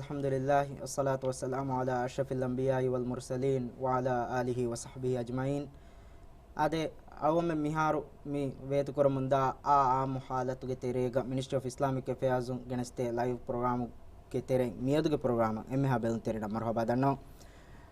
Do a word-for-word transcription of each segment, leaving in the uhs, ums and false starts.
الحمد لله، والصلاة والسلام على أشرف الأنبياء والمرسلين، وعلى آله وصحبه أجمعين. އާދެ، އަޅުގަނޑުމެން މިހާރު މި ވޭތުކުރަމުންދާ އާ އާއްމު ހާލަތުގެ ތެރޭގަ މިނިސްޓްރީ އޮފް އިސްލާމިކް އެފެއާޒުން ގެނެސްދޭ ލައިވް ޕްރޮގްރާމުގެ ތެރެއިން މިއަދުގެ ޕްރޮގްރާމަށް އެންމެހާ ބެލުންތެރިންނަށް މަރުހަބާ ދަންނަވަން.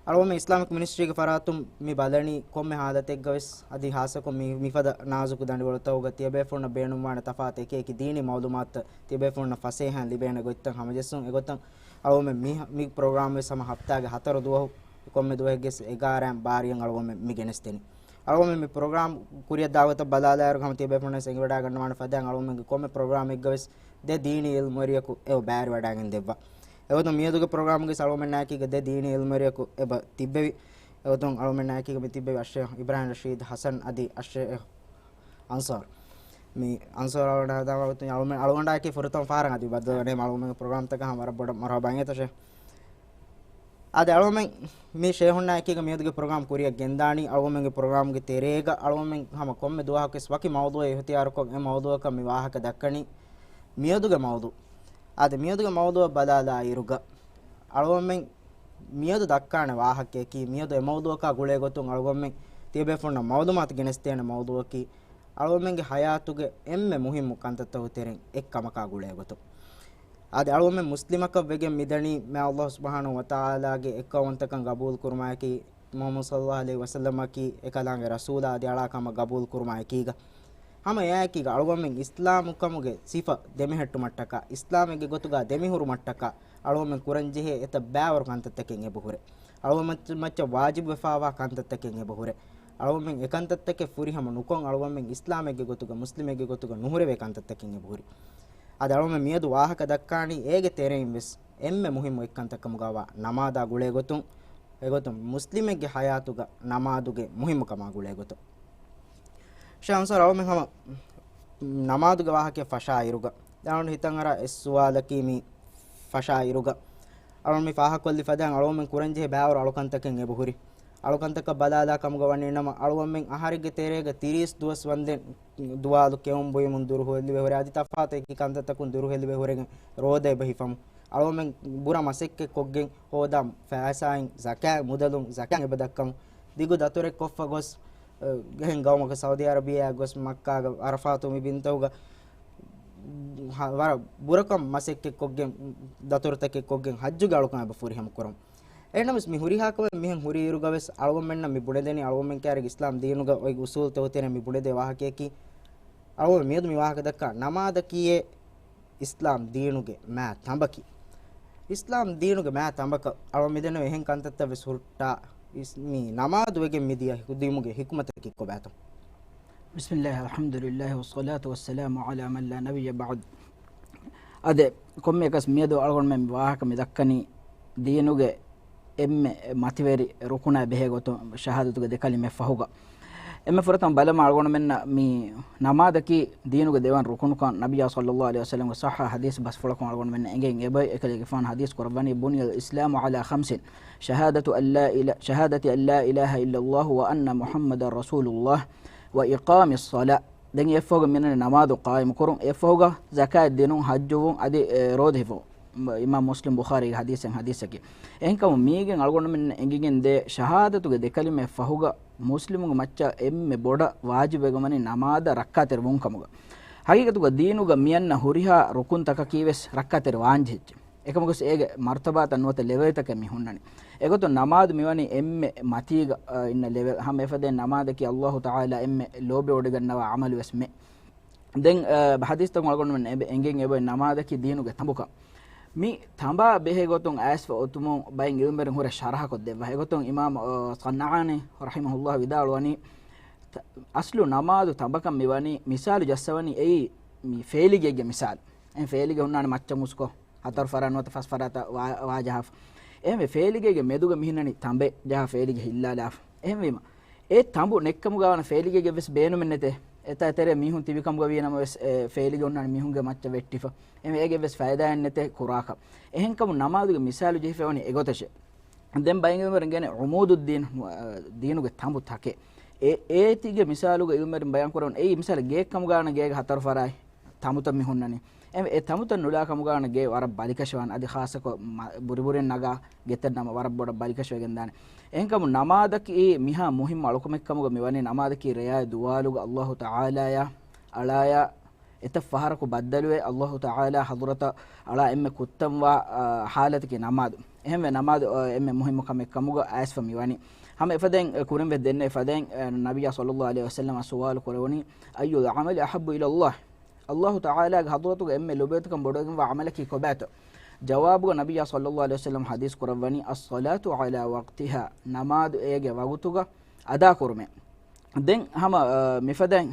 އަޅުގަނޑުމެން އިސްލާމިކް މިނިސްޓްރީގެ ފަރާތުން މި ބަލަނީ ކޮންމެ ހާލަތެއްގަވެސް އަދި ހާއްސަކޮށް މި، މިފަދަ ނާޒުކު ދަނޑިވަޅުތަކުގަ ތިޔަބޭފުޅުންނަށް ބޭނުންވާނެ ތަފާތު އެކި އެކި ދީނީ މައުލޫމާތުތައް ތިޔަބޭފުޅުންނަށް ފަސޭހައިން ލިބޭނެ ގޮތްތައް ހަމަޖެއްސުން. އެގޮތަށް އަޅުގަނޑުމެން މި، މި ޕްރޮގްރާމް ވެސް ހަމަ ހަފްތާގެ ހަތަރު ދުވަހު ކޮންމެ ދުވަހެއްގެ އެގާރައިން ބާރައިން އަޅުގަނޑުމެން މި ގެނެސްދެނީ. އަޅުގަނޑުމެން މި ޕްރޮގްރާމް ކުރިއަށް ދާވަތަށް ބަލާލާއިރު ހަމަ ތިޔަބޭފުޅުންނަށް އެނގިވަޑައިގަންނަވާނެ ފަދައިން އަޅުގަނޑުމެންގެ ކޮންމެ ޕްރޮގްރާމެއްގަވެސް ދެ ދީނީ އިލްމުވެރިޔަކު އެބަ ބައިވެރިވަޑައިގެން ދެއްވާ. އެގޮތުން މިއަދުގެ ޕްރޮގްރާމްގެ އަޅުގަނޑުމެންނާއެކީގަ ދެ ދީނީ އިލްމުވެރިޔަކު އެބަ ތިއްބެވި. އެގޮތުން އަޅުގަނޑުމެންނާއެކީގަ މި ތިއްބެވި އައްޝޭޚް އިބްރާހިމް ރަޝީދު ޙަސަން އަދި އައްޝޭޚް އަންސާރު. މި އަންސާރު އަޅުގަނޑާ ހަދާ ވަގުތު އަޅުމެން، އަޅުގަނޑާއެކީ ފުރަތަމަ ފަހަރަށް އަދި ބައްދަލުވަނީ އަޅުމެންގެ ޕްރޮގްރާމްތަކަށް ހަމަ ވަރަށް ބޮޑަށް މަރުހަބާ އިނގޭތަ ޝޭޚް. އާދެ، އަޅުމެން މި ޝޭޚުންނާ އެކީގަ މިއަދުގެ ޕްރޮގްރާމް ކުރިއަށް ގެންދާނީ. އަޅުމެންގެ ޕްރޮގްރާމްގެ ތެރޭގަ އަޅުމެން ހަމަ ކޮންމެ ދުވަހަކުވެސް ވަކި މައުޟޫއެއް އިހްތިޔާރުކޮށް، އެ މައުޟޫއަކަށް މި ވާހަކަ ދައްކަނީ. މިއަދުގެ މައުޟޫ، އާދެ، މިއަދުގެ މައުޟޫއަށް ބަލާލާ އިރުގަ އަޅުމެން މިއަދު ދައްކާނެ ވާހަކައަކީ، މިއަދު އެ މައުޟޫއަކާ ގުޅޭ ގޮތުން އަޅުގަނޑުމެން ތިޔަބޭފުޅުންނަށް މައުލޫމާތު ގެނެސްދޭނެ މައުޟޫއަކީ، އަޅުގަނޑުމެންގެ ޙަޔާތުގެ އެންމެ މުހިއްމު ކަންތައްތަކުގެ ތެރެއިން އެއްކަމަކާ ގުޅޭ ގޮތުން. އާދެ، އަޅުގަނޑުމެން މުސްލިމަކަށް ވެގެން މިދަނީ މާތް ﷲ ސުބްޙާނަހޫ ވަތަޢާލާގެ އެއްކައުވަންތަކަން ގަބޫލު ކުރުމާއެކީ، މުޙައްމަދު ޞައްލައްލާހު ޢަލައިހި ވަސައްލަމަކީ އެކަލާނގެ ރަސޫލާ އަދި އަޅާ ކަމަށް ގަބޫލު ކުރުމާ އެކީގަ، ހަމަ އެއާއެކީގަ އަޅުގަނޑުމެން އިސްލާމުކަމުގެ ސިފަ ދެމެހެއްޓުމަށްޓަކާ، އިސްލާމެއްގެ ގޮތުގަ ދެމިހުރުމަށްޓަކާ، އަޅުގަނޑުމެން ކުރަންޖެހޭ އެތައް ބައިވަރު ކަންތައްތަކެއް އެބަހުރޭ. އަޅުގަނޑުމެން މައްޗަށް ވާޖިބުވެފާވާ ކަންތައްތަކެއް އެބަހުރޭ. އަޅުގަނޑުމެން އެކަންތައްތަކެއް ފުރިހަމަ ނުކޮށް، އަޅުގަނޑުމެން އިސްލާމެއްގެ ގޮތުގަ، މުސްލިމެއްގެ ގޮތުގަ ނުހުރެވޭ ކަންތައްތަކެއް އެބަހުރި. އަދި އަޅުގަނޑުމެން މިއަދު ވާހަކަ ދައްކާނީ އޭގެ ތެރެއިން ވެސް އެންމެ މުހިއްމު އެއްކަންތައް ކަމުގަވާ ނަމާދާ ގުޅޭ ގޮތުން، އެގޮތުން މުސްލިމެއްގެ ޙަޔާތުގަ ނަމާދުގެ މުހިއްމުކަމާ ގުޅޭ ގޮތުން. ޝޭޚް އަންސާރު އަޅުމެން ހަމަ ނަމާދުގެ ވާހަކަ ފަށާ އިރުގަ، ދާނު ހިތަށް އަރާ އެއް ސުވާލަކީ މި ފަށާ އިރުގަ، އަޅުން މި ފާހަކޮށްލި ފަދައިން އަޅުމެން ކުރަންޖެހޭ ބައިވަރު އަޅުކަންތަކެއް އެބަހުރި. އަޅުކަންތަކަށް ބަލާލާ ކަމުގަ ވަނީ ނަމަ، އަޅުގަނޑުމެން އަހަރެއްގެ ތެރޭގަ ތިރީސް ދުވަސް ވަންދެން ދުވާލު ކެއުން ބުއިމުން ދުރުހެލިވެ ހުރެ، އަދި ތަފާތު އެކި ކަންތައްތަކުން ދުރުހެލިވެ ހުރެގެން ރޯދަ އެބަ ހިފަމު. އަޅުގަނޑުމެން ބުރަ މަސައްކަތް ކޮށްގެން ހޯދާ ފައިސާއިން ޒަކާތް މުދަލުން ޒަކާތް އެބަ ދައްކަމު. ދިގު ދަތުރެއް ކޮށްފަ ގޮސް، އެ، އެހެން ގައުމަކަށް ސައުދީ އަރަބިއާ ގޮސް މައްކާގަ އަރަފާތު މި ބިންތަކުގަ ހަ-، ވަރަށް ބުރަކޮށް މަސައްކަތް ކޮށްގެން، ދަތުރުތަކެއް ކޮށްގެން ޙައްޖުގެ އަޅުކަން އެބަ ފުރިހަމަ ކުރަމު. އެހެންނަމަވެސް މި ހުރިހާ ކަމެއް މިހެން ހުރި އިރުގަވެސް އަޅުގަނޑުމެންނަށް މި ބުނެދެނީ އަޅުގަނޑުމެން ކައިރިގެ އިސްލާމް ދީނުގަ އޮތް އުސޫލުތަކުގެ ތެރެއިން މި ބުނެދޭ ވާހަކަޔަކީ، އަޅުގަނޑު މިއަދު މި ވާހަކަ ދައްކާ ނަމާދަކީ އިސްލާމް ދީނުގެ މާ ތަނބަކީ. އިސްލާމް ދީނުގެ މާ ތަނބަކަށް އަޅުގަނޑު މިދެންނެވި އެހެން ކަންތައްތައް ވެސް ހުއްޓާ، އިސް-، މި ނަމާދު ވެގެން މިދިޔަ ހިކުދީމުގެ ޙިކުމަތަކީ ކޮބާތޯ؟ بسم الله، الحمد لله، والصلاة والسلام على من لا نبي بعد. އާދެ، ކޮންމެއަކަސް މިއަދު އަޅުގަނޑުމެން ވާހަކަ މި ދައްކަނީ ދީނުގެ އެންމެ މަތިވެރި ރުކުނާ ބެހޭ ގޮތުން ޝަހާދަތުގެ ދެ ކަލިމަ ފަހުގަ. އެންމެ ފުރަތަމަ ބަލަމާ އަޅުގަނޑުމެންނަށް މި ނަމާދަކީ ދީނުގެ ދެވަނަ ރުކުނުކަން ނަބިއްޔާ ޞައްލައްލާހު ޢަލައިހި ވަސައްލަމްގެ ޞައްޙަ ޙަދީޘް ބަސްފުޅަކުން އަޅުގަނޑުމެންނަށް އެނގެން އެބައޮތް. އެކަލޭގެފާނު ޙަދީޘް ކުރައްވަނީ، بني الإسلام على خمس، شهادة أن لا إله، شهادة أن لا إله إلا الله وأن محمدا رسول الله وإقام الصلاة. ދެން އެއަށްފަހުގަ މިނަން ނަމާދު ޤާއިމު ކުރުން، އެއަށްފަހުގަ ޒަކާތް ދިނުން، ޙައްޖުވުން، އަދި، އެ، ރޯދަ ހިފުން. އިމާމް މުސްލިމް ބުޚާރީގެ ޙަދީޘެއް، ޙަދީޘަކީ. އެހެންކަމުން މީގެން އަޅުގަނޑުމެން އެނގިގެން ދޭ ޝަހާދަތުގެ ދެ ކަލިމައަށް ފަހުގަ މުސްލިމުންގެ މައްޗަށް އެންމެ ބޮޑަށް ވާޖިބުވެގެންވަނީ ނަމާދަށް ރައްކާތެރި ވުން ކަމުގަ. ޙަޤީޤަތުގަ ދީނުގަ މިއަންނަ ހުރިހާ ރުކުންތަކަކީ ވެސް ރައްކާތެރި ވާންޖެހިއްޖެ. އެކަމަކުވެސް އޭގެ މަރުތަބާތައް ނުވަތަ ލެވެލްތަކެއް މި ހުންނަނީ. އެގޮތުން ނަމާދު މިވަނީ އެންމެ މަތީގަ، އަ، އިންނަ ލެވެލް. ހަމަ އެފަދައިން ނަމާދަކީ ﷲ ތަޢާލާ އެންމެ ލޯބިވޮޑިގަންނަވާ ޢަމަލުވެސް މެ. ދެން، އަ، ޙަދީޘްތަކުން އަޅުގަނޑުމެން އެބަ އެނގެން އެބައޮތް ނަމާދަކީ ދީނުގެ ތަނބުކަން. މި ތަނބާ ބެހޭ ގޮތުން އައިސްފަ އޮތުމުން ބައެއް ޢިލްމުވެރިން ހުރެ ޝަރަޙަކޮށްދެއްވާ. އެގޮތުން އިމާމް، އަ، ޞަންޢާނީ ރަޙިމަހުﷲ ވިދާޅުވަނީ، ތަ-، އަސްލު ނަމާދު ތަނބަކަން މިވަނީ މިސާލު ޖައްސަވަނީ އެއީ މި ފޭލިގެއެއްގެ މިސާލު. އެ ފޭލިގެ ހުންނާނެ މައްޗަށް އުސްކޮށް، ހަތަރު ފަރާތް ނުވަތަ ފަސް ފަރާތަށް ވާ-، ވާ ޖަހާފަ. އެހެންވެ، ފޭލިގޭގެ މެދުގަ މިހިންނަނީ ތަނބެއް ޖަހާ ފޭލިގެ ހިއްލާލާފަ. އެހެންވީމަ، އެ ތަނބު ނެއްކަމުގަ ވާނަ ފޭލިގޭގެ ވެސް ބޭނުމެއް ނެތޭ. އެތާ ތެރޭ މީހުން ތިބި ކަމުގަ ވީ ނަމަވެސް، އެ ފޭލިގެ އޮންނާނެ މީހުންގެ މައްޗަށް ވެއްޓިފަ. އެހެންވެ، އޭގެ ވެސް ފައިދާއެއް ނެތޭ ކުރާކަށް. އެހެންކަމުން ނަމާދުގެ މިސާލު ޖެހިފައިވަނީ އެގޮތަށޭ. ދެން ބައެއް އިލްމުވެރިން ގެނެ ޢުމޫދުއްދީން، އަ، ދީނުގެ ތަނބު ތަކެއް. އެ، އޭތިގެ މިސާލުގަ އިލްމުވެރިން ބަޔާން ކުރަން އެއީ މިސާލަށް ގެއެއް ކަމުގަ ވާނަ ގޭގެ ހަތަރު ފަރާތް ތަނބުތައް މި ހުންނަނީ. އެ، އެ ތަނބުތައް ނުލާ ކަމުގާ ގެ ވަރަށް ބަލިކަށިވާން އަދި ޚާއްޞަކޮށް ބުރިބުރިން ނަގާ ގެތައް ނަމަ ވަރަށް ބޮޑަށް ބަލިކަށިވެގެންދާނެ. އެހެންކަމުން ނަމާދަކީ މިހާ މުހިއްމު އަޅުކަމެއްކަމުގަ މިވަނީ ނަމާދަކީ ރެޔާ ދުވާލުގަ އައްލާހު ތަޢާލާޔާ އަޅާޔާ އެތައް ފަހަރަކު ބައްދަލުވެ އައްލާހު ތަޢާލާ ޙަޟްރަތަށް އަޅާ އެންމެ ކުއްތަންވާ، އާ، ޙާލަތަކީ ނަމާދު. އެހެންވެ ނަމާދު، އާ، އެންމެ މުހިއްމު ކަމެއް ކަމުގަ އައިސްފަ މިވަނީ. ހަމަ އެފަދައިން، އާ، ކުރިންވެ ދެންނެވި ފަދައިން، އާ، ނަބިއްޔާ ޞައްލައްލާހު ޢަލައިހި ވަސައްލަމަ ސުވާލު ކުރެވުނީ، "أي العمل أحب إلى الله؟" އައްލާހު ތަޢާލާގެ ޙަޟްރަތުގަ އެންމެ ލޮބުވެތިކަން ބޮޑުވެގެންވާ ޢަމަލަކީ ކޮބާތޯ؟ ޖަވާބުގަ ނަބިއްޔާ ޞައްލައްލާހު ޢަލައިހި ވަސައްލަމަ ޙަދީޘް ކުރައްވަނީ، "الصلاة على وقتها." ނަމާދު އޭގެ ވަގުތުގަ އަދާކުރުމޭ. ދެން ހަމަ، އަ، މިފަދައިން،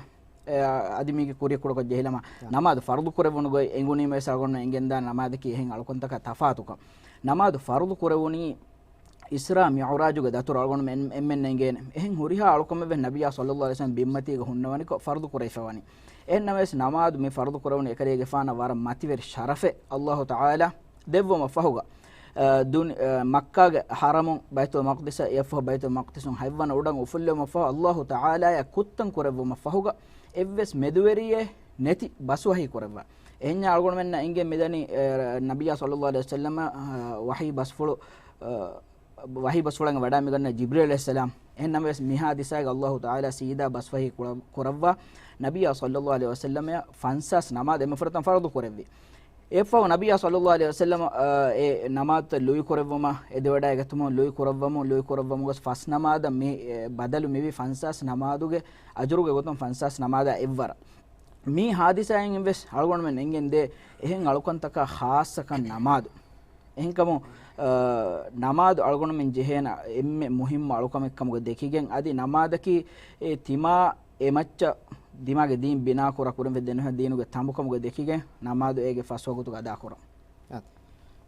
އަ، އަދި މީގެ ކުރިއަށް ކުޑަކޮށް ޖެހިލަމާ، ނަމާދު ފަރުޟު ކުރެވުނު ގޮތް އެނގުނީމަވެސް އަޅުގަނޑު އެނގެންދާނެ ނަމާދަކީ އެހެން އަޅުކަންތަކާ ތަފާތުކަން. ނަމާދު ފަރުޟު ކުރެވުނީ އިސްރާ މިޢުރާޖުގެ ދަތުރު އަޅުގަނޑު އެންމެންނަށް އެނގޭނެ. އެހެން ހުރިހާ އަޅުކަމެއްވެސް ނަބިއްޔާ ޞައްލައްލާހު ޢަލައިހި ވަސައްލަމަ ބިންމަތީގަ ހުންނަވަނިކޮށް ފަރުޟު ކުރެވިފަވަނީ. އެހެން ނަމަވެސް ނަމާދު މި ފަރުޟު ކުރެވުނީ އެކަލޭގެފާނަށް ވަރަށް މަތިވެރި ޝަރަފެއް އައްލާހު ތަޢާލާ ދެއްވުމަށްފަހުގަ، އަ، ދުނި-، އަ، މައްކާގެ ޙަރަމުން ބައިތުލް މަޤްދިސަށް އެއަށްފަހު ބައިތުލް މަޤްދިސުން ހަތްވަނަ އުޑަން އުފުއްލެވުމަށްފަހު އައްލާހު ތަޢާލާޔާ ކުއްތަން ކުރެއްވުމަށްފަހުގަ އެއްވެސް މެދުވެރިއެއް ނެތި ބަސް ވަޙީ ކުރެއްވާ. އެހެންޏާ އަޅުގަނޑުމެންނަށް އެނގޭ މިދަނީ، އެ، ނަބިއްޔާ ޞައްލައްލާހު ޢަލައިހި ވަސައްލަމަ، އަ، ވަޙީ ބަސްފުޅު، އަ، ވަޙީ ބަސްފުޅަށް ވަޑާ މިގަންނަ ޖިބްރީލް ޢަލައިހިއްސަލާމް. އެހެން ނަމަވެސް މި ޙާދިސާގަ އައްލާހު ތަޢާލާ ސީދާ ބަސް ވަޙީ ކުރަ-، ކުރައްވާ ނަބިއްޔާ ޞައްލައްލާހު ޢަލައިހި ވަސައްލަމަޔަށް ފަންސާސް ނަމާދު އެންމެ ފުރަތަމަ ފަރުޟު ކުރެއްވި. އެއަށްފަހު ނަބިއްޔާ ޞައްލައްލާހު ޢަލައިހި ވަސައްލަމަ، އަ، އެ ނަމާދުތައް ލުއި ކުރެއްވުމަށް އެދެވަޑައިގަތުމުން ލުއި ކުރައްވަމުން، ލުއި ކުރައްވަމުން ގޮސް ފަސް ނަމާދަށް މި، އެ، ބަދަލު މިވީ ފަންސާސް ނަމާދުގެ އަޖުރުގެ ގޮތުން ފަންސާސް ނަމާދާ އެއްވަރަށް. މި ޙާދިސާއިން ވެސް އަޅުގަނޑުމެން އެނގެން ދޭ އެހެން އަޅުކަންތަކާ ޚާއްޞަކަން ނަމާދު. އެހެންކަމުން، އަ، ނަމާދު އަޅުގަނޑުމެން ޖެހޭނެ އެންމެ މުހިއްމު އަޅުކަމެއްކަމުގަ ދެކިގެން، އަދި ނަމާދަކީ އެ ތިމާ އެ މައްޗަށް ދިމާގެ ދީން ބިނާކުރާ ކުރިން ވެ ދެންނެވި ދީނުގެ ތަނބުކަމުގަ ދެކިގެން ނަމާދު އޭގެ ފަސް ވަގުތުގަ އަދާކުރަން.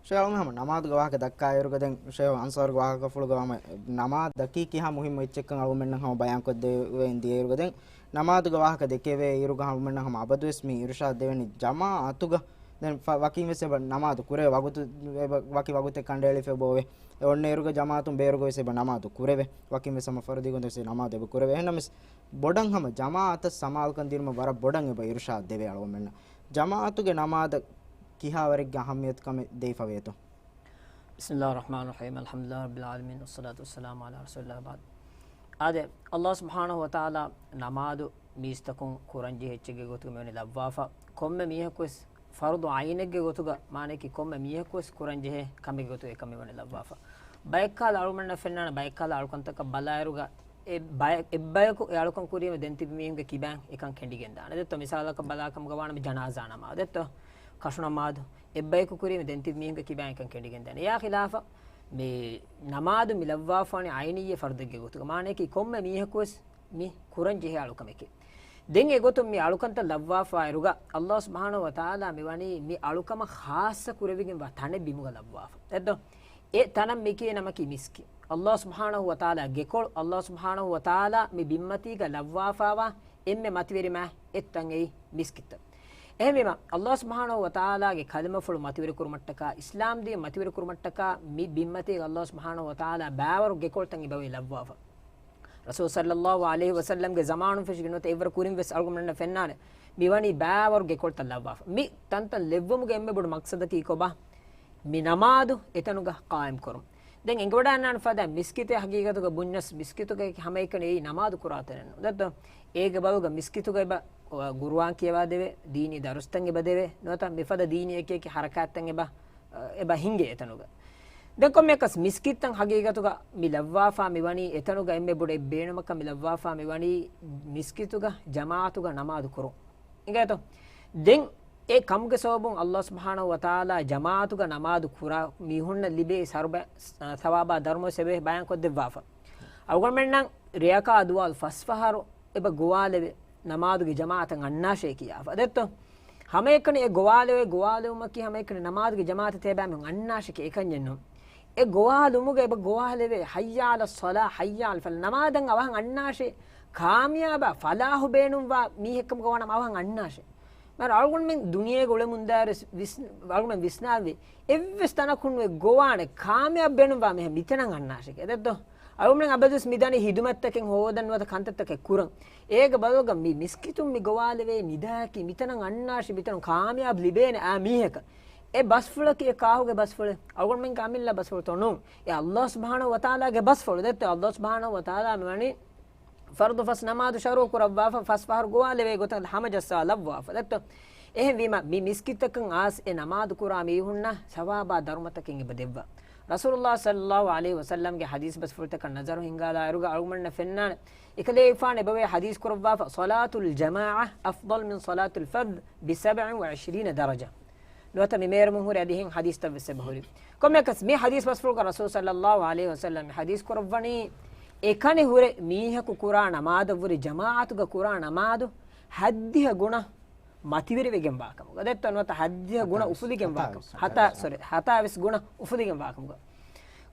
ޝޭޚް އަޅުގަނޑު ހަމަ ނަމާދުގެ ވާހަކަ ދައްކާއިރުގަ ދެން ޝޭޚް އަންސާރުގެ ވާހަކަފުޅުގަ ހަމަ ނަމާދަކީ ކިހާ މުހިއްމު އެއްޗެއްކަން އަޅުގަނޑުމެންނަށް ހަމަ ބަޔާންކޮށްދެވެން ދިޔައިރުގަ ދެން ނަމާދުގެ ވާހަކަ ދެކެވޭ އިރުގަ ހަމަ އަޅުގަނޑުމެންނަށް ހަމަ އަބަދުވެސް މި އިރުޝާދު ދެވެނީ ޖަމާޢަތުގަ ދެން ފަ-، ވަކިން ވެސް އެބަ ނަމާދު ކުރޭ ވަގުތު، އެބަ ވަކި ވަގުތެއް ކަނޑައެޅިފަ އެބައޮވޭ. އެ އޮންނަ އިރުގަ ޖަމާޢަތުން ބޭރުގަ ވެސް އެބަ ނަމާދު ކުރެވޭ. ވަކިން ވެސް ހަމަ ފަރުޟީ ގޮތުން ވެސް ނަމާދު އެބަ ކުރެވޭ. އެހެންނަމަވެސް ބޮޑަށް ހަމަ ޖަމާޢަތަށް ސަމާލުކަން ދިނުމަށް ވަރަށް ބޮޑަށް އެބަ އިރުޝާދު ދެވޭ އަޅުގަނޑުމެންނަށް. ޖަމާޢަތުގެ ނަމާދަށް ކިހާވަރެއްގެ އަހައްމިޔަތުކަމެއް ދެވިފަ ވޭތޯ؟ بسم الله الرحمن الرحيم. الحمد لله رب العالمين، والصلاة والسلام على رسول الله وبعد. އާދެ، އައްލާހު ސުބްޙާނަހޫ ވަތަޢާލާ ނަމާދު މީސްތަކުން ކުރަންޖެހޭ އެއްޗެއްގެ ގޮތުގަ މިވަނީ ލައްވާފަ. ކޮންމެ މީހަކުވެސް ފަރުޟު ޢައިނެއްގެ ގޮތުގަ، މާނައަކީ ކޮންމެ މީހަކުވެސް ކުރަންޖެހޭ ކަމެއްގެ ގޮތުގަ އެކަން މިވަނީ ލައްވާފަ. ބައެއްކާލަ އަޅުގަނޑަށް ފެންނާނެ، ބައެއްކާލަ އަޅުކަންތަކަށް ބަލާއިރުގަ އެ ބައެއް، އެއްބަޔަކު އެ އަޅުކަން ކުރީމަ ދެން ތިބި މީހުންގެ ކިބައިން އެކަން ކެނޑިގެން ދާނެ. ދެއްތޯ، މިސާލަކަށް ބަލާކަމުގަ ވާނަމަ ޖަނާޒާ ނަމާދު. ދެއްތޯ، ކަށު ނަމާދު. އެއްބަޔަކު ކުރީމަ ދެން ތިބި މީހުންގެ ކިބައިން އެކަން ކެނޑިގެން ދާނެ. އެއާ ޚިލާފަށް މި ނަމާދު މި ލައްވާފާނެ ޢައިނިއްޔަ ފަރުދެއްގެ ގޮތުގަ. މާނައަކީ ކޮންމެ މީހަކުވެސް މި ކުރަން ޖެހޭ އަޅުކަމެކޭ. ދެން އެގޮތުން މި އަޅުކަންތައް ލައްވާފާއިރުގަ، އައްލާހު ސުބްޙާނަހޫ ވަތަޢާލާ މިވަނީ މި އަޅުކަމަށް ޚާއްޞަ ކުރެވިގެންވާ ތަނެއް ބިމުގަ ލައްވާފަ. ދެއްތޯ؟ އެ ތަނަށް މިކިޔޭ ނަމަކީ މިސްކިތް. އައްލާހު ސުބްޙާނަހޫ ވަތަޢާލާ ގެކޮޅު، އައްލާހު ސުބްޙާނަހޫ ވަތަޢާލާ މި ބިންމަތީގަ ލައްވާފާވާ އެންމެ މަތިވެރި މާތް އެއްތަން އެއީ މިސްކިތްތައް. އެހެންވީމަ، އައްލާހު ސުބްޙާނަހޫ ވަތަޢާލާގެ ކަލިމަފުޅު މަތިވެރިކުރުމަށްޓަކާ، އިސްލާމްދީން މަތިވެރިކުރުމަށްޓަކާ، މި ބިންމަތީގަ އައްލާހު ސުބްޙާނަހޫ ވަތަޢާލާ ބައިވަރު ގެކޮޅުތައް އެބައޮތް ލައްވާފަ. ރަސޫލު ޞައްލައްލާހު ޢަލައިހި ވަސައްލަމްގެ ޒަމާނުން ފެށިގެން ނުވަތަ އެއްވަރު ކުރިން ވެސް އަޅުގަނޑުމެންނަށް ފެންނާނެ، މިވަނީ ބައިވަރު ގެކޮޅުތައް ލައްވާފަ. މި ތަންތަން ލެއްވުމުގެ އެންމެ ބޮޑު މަޤްޞަދަކީ ކޮބާ؟ މި ނަމާދު އެތަނުގަ ޤާއިމް ކުރުން. ދެން އެނގިވަޑައިގަންނާނެ ފަދަ މިސްކިތެއް ޙަޤީޤަތުގަ ބުންޏަސް، މިސްކިތުގައި ހަމައެކަނި އެއީ ނަމާދު ކުރާ ތަނެއް ނޫން. ދެއްތޯ؟ އޭގެ ބަދަލުގަ މިސްކިތުގަ އެބަ ޤުރުއާން ކިޔަވާދެވޭ، ދީނީ ދަރުސްތައް އެބަ ދެވޭ، ނުވަތަ މިފަދަ ދީނީ އެކި އެކި ޙަރަކާތްތައް އެބަ، އެބަ ހިނގޭ އެތަނުގަ. ދެން ކޮންމެއަކަސް މިސްކިތްތައް ޙަޤީޤަތުގަ މި ލައްވާފާ މިވަނީ އެތަނުގަ އެންމެ ބޮޑު އެއް ބޭނުމަކަށް މި ލައްވާފާ މިވަނީ މިސްކިތުގަ ޖަމާޢަތުގަ ނަމާދު ކުރުން. އިނގޭތޯ؟ ދެން އެ ކަމުގެ ސަބަބުން އައްލާހު ސުބްޙާނަހޫ ވަތަޢާލާ ޖަމާޢަތުގަ ނަމާދު ކުރާ މީހުންނަށް ލިބޭ ސަރުބަ-، ސަވާބާ ދަރުމަ ސެބެ ބަޔާންކޮށްދެއްވާފަ. އަޅުގަނޑުމެންނަށް ރެޔަކާ ދުވާލު ފަސް ފަހަރު އެބަ ގޮވާލެވޭ، ނަމާދުގެ ޖަމާޢަތަށް އަންނާށޭ ކިޔާފަ. ދެއްތޯ؟ ހަމައެކަނި އެ ގޮވާލެވޭ، ގޮވާލެވުމަކީ ހަމައެކަނި ނަމާދުގެ ޖަމާޢަތަށް ތޭބައިމީހުން އަންނާށޭ ކިޔޭ އެކަންޏެއް ނޫން. އެ ގޮވާލުމުގަ އެބަ ގޮވާލެވޭ، ޙައްޔާ ޢަލައްޞަލާ، ޙައްޔާ ޢަލަލް ފަލާޙް، ނަމާދަށް އަވަހަށް އަންނާށޭ، ކާމިޔާބާ ފަލާޙު ބޭނުންވާ މީހެއްކަމުގަ ވާނަމަ އަވަހަށް އަންނާށޭ. މާ އަޅުގަނޑުމެން ދުނިޔޭގަ އުޅެމުންދާއިރު ވިސް-، އަޅުގަނޑުމެން ވިސްނާލި އެއްވެސް ތަނަކުން ނުވެ ގޮވާނެ، ކާމިޔާބު ބޭނުންވާ މީހެއް މިތަނަށް އަންނާށޭ. އެދެއްދޯ؟ އަޅުމެން އަބަދުވެސް މިދަނީ ހިދުމަތްތަކެއް ހޯދަން ނުވަތަ ކަންތައްތަކެއް ކުރަން. އޭގަ ބަލުގަ މި މިސްކިތުން މި ގޮވާލެވޭ ނިދާއަކީ މިތަނަށް އަންނާށި މިތަނުން ކާމިޔާބު ލިބޭނެ އާ މީހަކަށް. އެ ބަސްފުޅަކީ އެ ކާހުގެ ބަސްފުޅެއް؟ އަޅުގަނޑުމެންގެ އަމިއްލަ ބަސްފުޅުތޯ؟ ނޫން. އެ އައްލާހު ސުބްޙާނަހު ވަތަޢާލާގެ ބަސްފުޅު. ދެއްތޯ؟ އައްލާހު ސުބްޙާނަހު ވަތަޢާލާ މިވަނީ ފަރުޟު ފަސް ނަމާދު ޝަރުޢު ކުރައްވާފަ ފަސް ފަހަރު ގޮވާލެވޭ ގޮތަށް ހަމަޖައްސާލައްވާފަ. ދެއްތޯ؟ އެހެންވީމަ، މި މިސްކިތަކަށް އާސް އެ ނަމާދު ކުރާ މީހުންނަށް ސަވާބާ ދަރުމަތަކެއް އެބަ ދެއްވާ. ރަސޫލުﷲ ޞައްލަﷲު ޢަލައިހި ވަސައްލަމްގެ ޙަދީޘް ބަސްފުޅުތަކަށް ނަޒަރު ހިންގާލާއިރުގަ އަޅުގަނޑަށް ފެންނާނެ، އެކަލޭގެފާނު އެބަވޭ ޙަދީޘް ކުރައްވާފަ، "صلاة الجماعة أفضل من صلاة الفذ بسبع وعشرين درجة." ނުވަތަ މި މޭރު މުހުރި އަދި އެހެން ޙަދީޘްތައް ވެސް އެބަ ހުރި. ކޮންމެއަކަސް މި ޙަދީޘް ބަސްފުޅުގަ ރަސޫލު ޞައްލަﷲު ޢަލައިހި ވަސައްލަމް ޙަދީޘް ކުރައްވަނީ، އެކަނި ހުރެ މީހަކު ކުރާ ނަމާދަށްވުރެ ޖަމާޢަތުގަ ކުރާ ނަމާދު ހައްދިހަ ގުނަ މަތިވެރިވެގެން ވާކަމުގަ. ދެއްތޯ؟ ނުވަތަ ހައްދިހަ ގުނަ ހަތާވީސް، އުފުލިގެން ވާކަމު. ހަތާވީސް، ހަތާ، ހަތާވީސް. ސޮރީ، ހަތާވީސް ގުނަ އުފުލިގެން ވާކަމުގަ.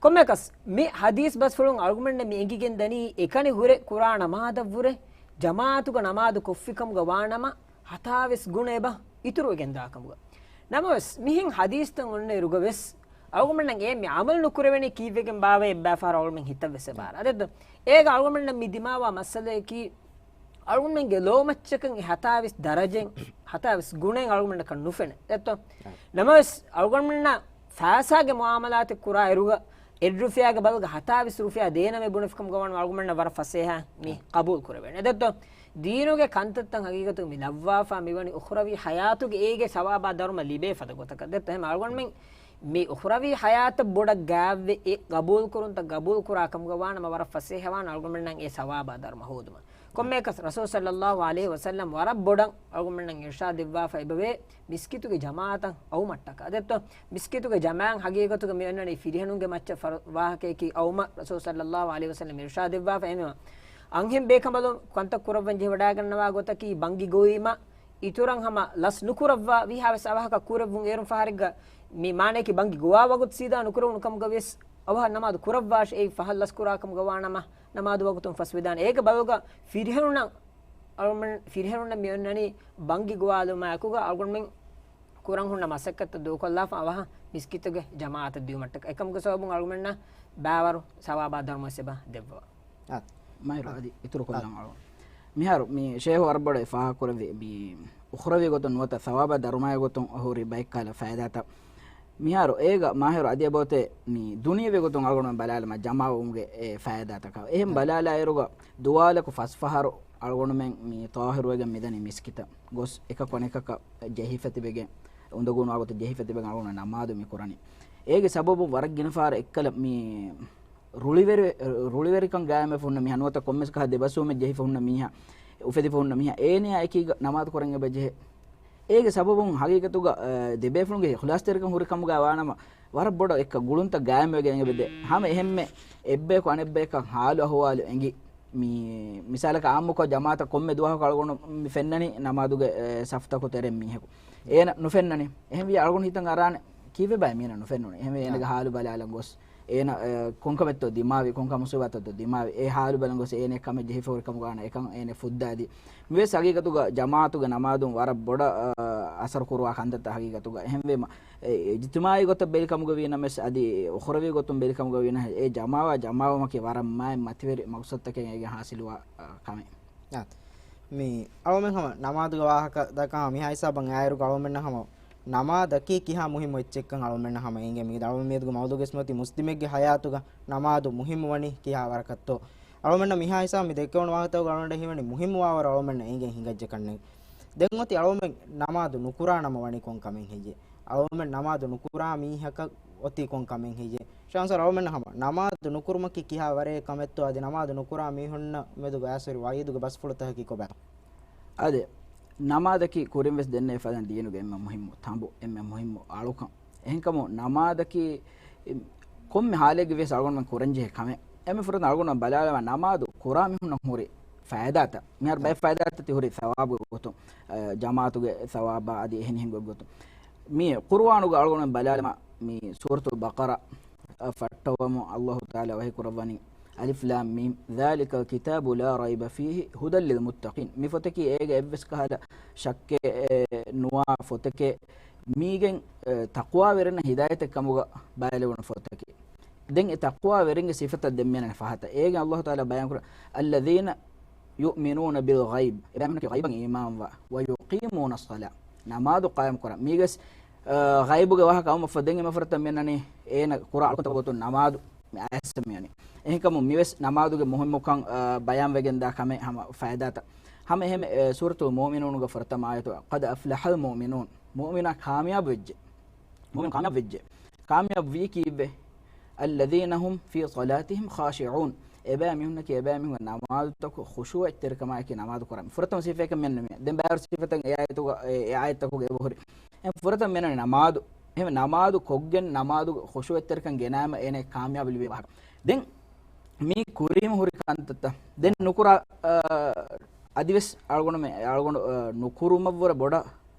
ކޮންމެއަކަސް މި ޙަދީޘް ބަސްފުޅުން އަޅުގަނޑަށް މި އެނގިގެން ދަނީ، އެކަނި ހުރެ ކުރާ ނަމާދަށްވުރެ ޖަމާޢަތުގަ ނަމާދު ކޮށްފިކަމުގަ ވާނަމަ، ހަތާވީސް ގުނަ އެބަ އިތުރުވެގެން ދާކަމުގަ. ނަމަވެސް، މިހެން ޙަދީޘްތައް އޮންނައިރުގަ ވެސް، އަޅުގަނޑަށް އެ މި ޢަމަލު ނުކުރެވެނީ ކީއްވެގެން ބާވައޭ އެއްބައި ފަހަރު އަޅުމެން ހިތަށް ވެސް އެބަ އަރާ. އަދެއްތޯ؟ އޭގަ އަޅުގަނޑަށް މި ދިމާވާ މައްސަލަޔަކީ، އަޅުގަނޑުމެންގެ ލޯމައްޗަކަށް އެ ހަތާވީސް ދަރަޖައިން، ހަތާވީސް ގުނައިން އަޅުގަނޑަކަށް ނުފެނޭ. ދެއްތޯ؟ އަ. ނަމަވެސް، އަޅުގަނޑުމެންނަށް ފައިސާގެ މުޢާމަލާތެއް ކުރާ އިރުގަ، އެއް ރުފިޔާގެ ބަދަލުގަ ހަތާވީސް ރުފިޔާ ދޭނަމޭ ބުނެފިކަމުގަ ވާނަމަ އަޅުގަނޑުމެންނަށް ވަރަށް ފަސޭހަ މި އަ. ޤަބޫލު ކުރެވޭނެ. ދެއްތޯ؟ ދީނުގެ ކަންތައްތައް ހަގީގަތުގަ މި ލައްވާފަ މިވަނީ އުޚްރަވީ ޙަޔާތުގެ އޭގެ ސަވާބާ ދަރުމަ ލިބޭ ފަދަ ގޮތަކަށް. ދެއްތޯ؟ އެހެން އަޅުގަނޑުމެން މި އުޚްރަވީ ޙަޔާތަށް ބޮޑަށް ގާތްވެ އެ ޤަބޫލުކުރުންތައް ޤަބޫލުކުރާ ކަމުގަ ވާނަމަ ވަރަށް ފަސޭހަވާން އަޅުގަނޑުމެންނަށް އެ ސަވާބާ ދަރުމަ ހޯދުމަށް. ކޮންމެއަކަސް ރަސޫލު ޞައްލަﷲު ޢަލައިހި ވަސައްލަމް ވަރަށް ބޮޑަށް އަޅުގަނޑުމެންނަށް އިރުޝާދު ދެއްވާފަ އެބަވޭ މިސްކިތުގެ ޖަމާޢަތަށް އައުމަށްޓަކާ. ދެއްތޯ؟ މިސްކިތުގެ ޖަމާޢަތް ހަގީގަތުގަ މި އޮންނަނީ ފިރިހެނުންގެ މައްޗަށް ފަރު ވާހަކަޔަކީ އައުމަށް ރަސޫލު ޞައްލަﷲު ޢަލައިހި ވަސައްލަމް އިރުޝާދު ދެއްވާފަ އެހެންވީމަ، އަންހެން ބޭކަނބަލުން ކަންތައް ކުރައްވަން ޖެހިވަޑައިގަންނަވާ ގޮތަކީ ބަންގި ގޮވީމަ، އިތުރަށް ހަމަ ލަސް ނުކުރައްވާ ވީހާވެސް އަވަހަކަށް ކުރެއްވުން. އޭރުން ފަހަރެއްގަ މި މާނަޔަކީ ބަންގި ގޮވާ ވަގުތު ސީދާ ނުކުރެވުނު ކަމުގަ ވިޔަސް އަވަހަށް ނަމާދު ކުރައްވާށޭ. އެއީ ފަހަށް ލަސް ކުރާ ކަމުގަ ވާނަމަ ނަމާދު ވަގުތުން ފަސްވެދާނެ. އޭގެ ބަދަލުގަ ފިރިހެނުންނަށް އަޅުމެން، ފިރިހެނުންނަށް މި އޮންނަނީ ބަންގި ގޮވާލުމާއެކުގަ އަޅުގަނޑުމެން ކުރަން ހުންނަ މަސައްކަތްތައް ދޫކޮށްލާފަ އަވަހަށް މިސްކިތުގެ ޖަމާޢަތަށް ދިޔުމަށްޓަކާ. އެކަމުގެ ސަބަބުން އަޅުގަނޑުމެންނަށް ބައިވަރު ސަވާބާ ދަރުމަވެސް އެބަ ދެއްވަވާ. އާ. މާހިރު އާ. އަދި އިތުރު އާ. ކޮށްލަން އަޅު. މިހާރު މި ޝޭހު ވަރަށް ބޮޑަށް ފާހަގަކުރެއްވި މި އުޚްރަވީ ގޮތުން ނުވަތަ ސަވާބާ ދަރުމައާ ގޮތުން ހުރި ބައެއްކަހަލަ ފައިދާތައް. މިހާރު އޭގަ މާހިރު އަދި އެބައޮތޭ މި ދުނިޔެވީ ގޮތުން އަޅުގަނޑުމެން ބަލާލަމާ ޖަމާވުމުގެ އެ ފައިދާތަކާ. އެހެން އާ. ބަލާލާއިރުގަ ދުވާލަކު ފަސް ފަހަރު އަޅުގަނޑުމެން މި ޠާހިރުވެގެން މިދަނީ މިސްކިތަށް ގޮސް އެކަކު އަނެކަކަށް ޖެހިފަ ތިބެގެން، އުނދަގޫނުވާ ގޮތަށް ޖެހިފަ ތިބެގެން އަޅުގަނޑު ނަމާދު މި ކުރަނީ. އޭގެ ސަބަބުން ވަރަށް ގިނަ ފަހަރަށް އެއްކަލަ މި ރުޅިވެރި، ރުޅިވެރިކަން ގާއިމްވެފަ ހުންނަ މީހާ ނުވަތަ ކޮންމެސް ކަހަލަ ދެބަސްވުމެއް ޖެހިފަ ހުންނަ މީހާ، އުފެދިފަ ހުންނަ މީހާ، އޭނަޔާ އެކީގަ ނަމާދު ކުރަން އެބަ ޖެހޭ. އޭގެ ސަބަބުން ހަގީގަތުގަ، އަ، ދެބޭފުޅުންގެ އިޚްލާޞްތެރިކަން ހުރި ކަމުގަ ވާނަމަ، ވަރަށް ބޮޑަށް އެއްކަ ގުޅުންތައް ގާއިމްވެގެން އެބަދޭ. ހަމަ އެހެންމެ އެއްބަޔަކު އަނެއްބަޔަކަށް ހާލު އަހުވާލު އެނގި، މި މިސާލަކަށް އާއްމުކޮށް ޖަމާޢަތަށް ކޮންމެ ދުވަހަކު އަޅުގަނޑު މި ފެންނަނީ ނަމާދުގެ، އެ، ސަފްތަކު ތެރެއިން މީހަކު. އޭނަ ނުފެންނަނީ. އެހެންވިއްޔާ އަޅުގަނޑު ހިތަށް އަރާނެ ކީއްވެބާ މީނަ ނުފެންނުނީ. އެހެންވެ އޭނަގެ އާ. ހާލު ބަލާލަން ގޮސް، އޭނަ، އެ، ކޮންކަމެއްތޯ ދިމާވި، ކޮންކަހަލަ މުޞީބާތެއްތޯ ދިމާވި، އެ ހާލު ބަލަން ގޮސް އޭނަ ކަމެއް ޖެހިފަ ހުރި ކަމުގަ ވާނަމަ އެކަން އޭނަ ފުއްދާދީ. މިވެސް ހަގީގަތުގަ ޖަމާޢަތުގެ ނަމާދުން ވަރަށް ބޮޑަށް، އަ، އަސަރު ކުރުވާ ކަންތައްތައް ހަގީގަތުގަ. އެހެންވީމަ، އެ، އިޖްތިމާޢީ ގޮތަށް ބެލި ކަމުގަ ވީނަމަވެސް، އަދި އުޚްރަވީ ގޮތުން ބެލި ކަމުގަ ވީނަމަވެސް، އެ ޖަމާވާ ޖަމާވުމަކީ ވަރަށް މާތް މަތިވެރި މަޤްޞަދުތަކެއް އޭގެ ހާސިލުވާ، އަ، ކަމެއް. އާ. މި އަޅުމެން ހަމަ ނަމާދުގެ ވާހަކަ ދައްކާ މިހާ ހިސާބަށް އާއިރުގަ އަޅުމެންނަށް ހަމަ ނަމާދަކީ ކިހާ މުހިއްމު އެއްޗެއްކަން އަޅުމެންނަށް ހަމަ އެނގޭ. މީގަ އަޅުމެން މިއަދުގެ މައުޟޫގެ އިސްމަތީ މުސްލިމެއްގެ ހަޔާތުގަ ނަމާދު މުހިއްމު ވަނީ ކިހާ ވަރަކަށްތޯ. އަޅުމެންނަށް މިހާ ހިސާބަށް މި ދެއްކެވުނު ވާހަކަތަކުގަ އަޅުމެންނަށް ހީވަނީ މުހިއްމުވާވަރު އަޅުމެންނަށް އެނގެން ހިނގައްޖެ ކަންނޭނގެ. ދެން އޮތީ އަޅުމެން ނަމާދު ނުކުރާ ނަމަ ވަނީ ކޮން ކަމެއް ހެއްޔޭ؟ އަޅުމެން ނަމާދު ނުކުރާ މީހަކަށް އޮތީ ކޮން ކަމެއް ހެއްޔޭ؟ ޝާންސަރ އަޅުމެންނަށް ހަމަ ނަމާދު ނުކުރުމަކީ ކިހާ ވަރެއް ކަމެއްތޯ އަދި ނަމާދު ނުކުރާ މީހުންނަށް މެދު ގާސްވެރި ވަޢީދުގެ ބަސްފުޅުތަކަކީ ކޮބާތޯ؟ އާދެ، ނަމާދަކީ ކުރިން ވެސް ދެންނެވި ފަދަ ދީނުގެ އެންމެ މުހިއްމު ތަނބު، އެންމެ މުހިއްމު އަޅުކަން. އެހެންކަމުން ނަމާދަކީ ކޮންމެ ހާލެއްގަ ވިޔަސް އަޅުގަނޑުމެން ކުރަންޖެހޭ ކަމެއް. އެންމެ ފުރަތަމަ އަޅުގަނޑު ބަލާލަމާ ނަމާދު ކުރާ މީހުންނަށް ހުރި ފައިދާތައް. މިހާރު ބައެއް ފައިދާތައް ތި ހުރި ސަވާބުގެ ގޮތުން، އަ، ޖަމާޢަތުގެ ސަވާބާ އަދި އެހެނިހެން ގޮތްގޮތުން. މި ޤުރުއާނުގަ އަޅުގަނޑުމެން ބަލާލަމާ މި ސޫރަތުލް ބަޤަރާ އަށް ފައްޓަވަމުން ﷲ ތަޢާލާ ވަޙީ ކުރައްވަނީ، الم، ذلك الكتاب لا ريب فيه هدى للمتقين. މި ފޮތަކީ އޭގެ އެއްވެސް ކަހަލަ ޝައްކެއް، އެ، ނުވާ ފޮތެކޭ. މީގެން، އެ، ތަޤްވާވެރިންނަށް ހިދާޔަތެއް ކަމުގަ ބަޔާންވެވުނު ފޮތަކީ. ދެން އެ ތަޤްވާވެރިންގެ ސިފަތައް ދެން މިއަންނަނީ ފަހަތަށް. އޭގެ އައްލާހު ތަޢާލާ ބަޔާންކުރާ، الذين يؤمنون بالغيب، އެބައިމީހުންނަކީ ޣައިބަށް އީމާންވާ، ويقيمون الصلاة، ނަމާދު ޤާއިމް ކުރާ. މީގެސް، އާ، ޣައިބުގެ ވާހަކަ އައުމަށްފަހު ދެން އެމަ ފުރަތަމަ މިއަންނަނީ އޭނަ ކުރާ އަޅުކަންތަކުގެ ގޮތުން ނަމާދު މި އައިސް މިއަނީ. އެހެންކަމުން މިވެސް ނަމާދުގެ މުހިއްމުކަން، އާ، ބަޔާންވެގެންދާ ކަމެއް ހަމަ ފައިދާތައް. ހަމަ އެހެން، އެ، ސޫރަތުލް މުއުމިނޫނުގެ ފުރަތަމަ އާޔަތު، قد أفلح المؤمنون، މުއުމިނާ ކާމިޔާބު ވެއްޖެ. މުއުމިނު ކާމިޔާބު ވެއްޖެ. ކާމިޔާބު ވީ ކީއްވެ؟ الذين هم في صلاتهم خاشعون. އެބައިމީހުންނަކީ އެބައިމީހުންގެ ނަމާދުތަކު ޚުޝޫޢަތްތެރިކަމާއެކީ ނަމާދު ކުރާ. ފުރަތަމަ ސިފައަކަށް މިއަންނަ މި. ދެން ބައިވަރު ސިފަތައް އެ އާޔަތުގަ، އެ، އެ އާޔަތްތަކުގަ އެބަހުރި. އެ ފުރަތަމަ މިއަންނަނީ ނަމާދު. އެހެން ނަމާދު ކޮށްގެން ނަމާދުގެ ޚުޝޫޢަތްތެރިކަން ގެނައިމަ އޭނަ ކާމިޔާބު ލިބޭ ވާހަކަ. ދެން މީ ކުރީމަ ހުރި ކަންތައްތައް. ދެން ނުކުރާ، އާ، އަދިވެސް އަޅުގަނޑުމެ-، އަޅުގަނޑު، އާ، ނުކުރުމަށްވުރެ ބޮޑަށް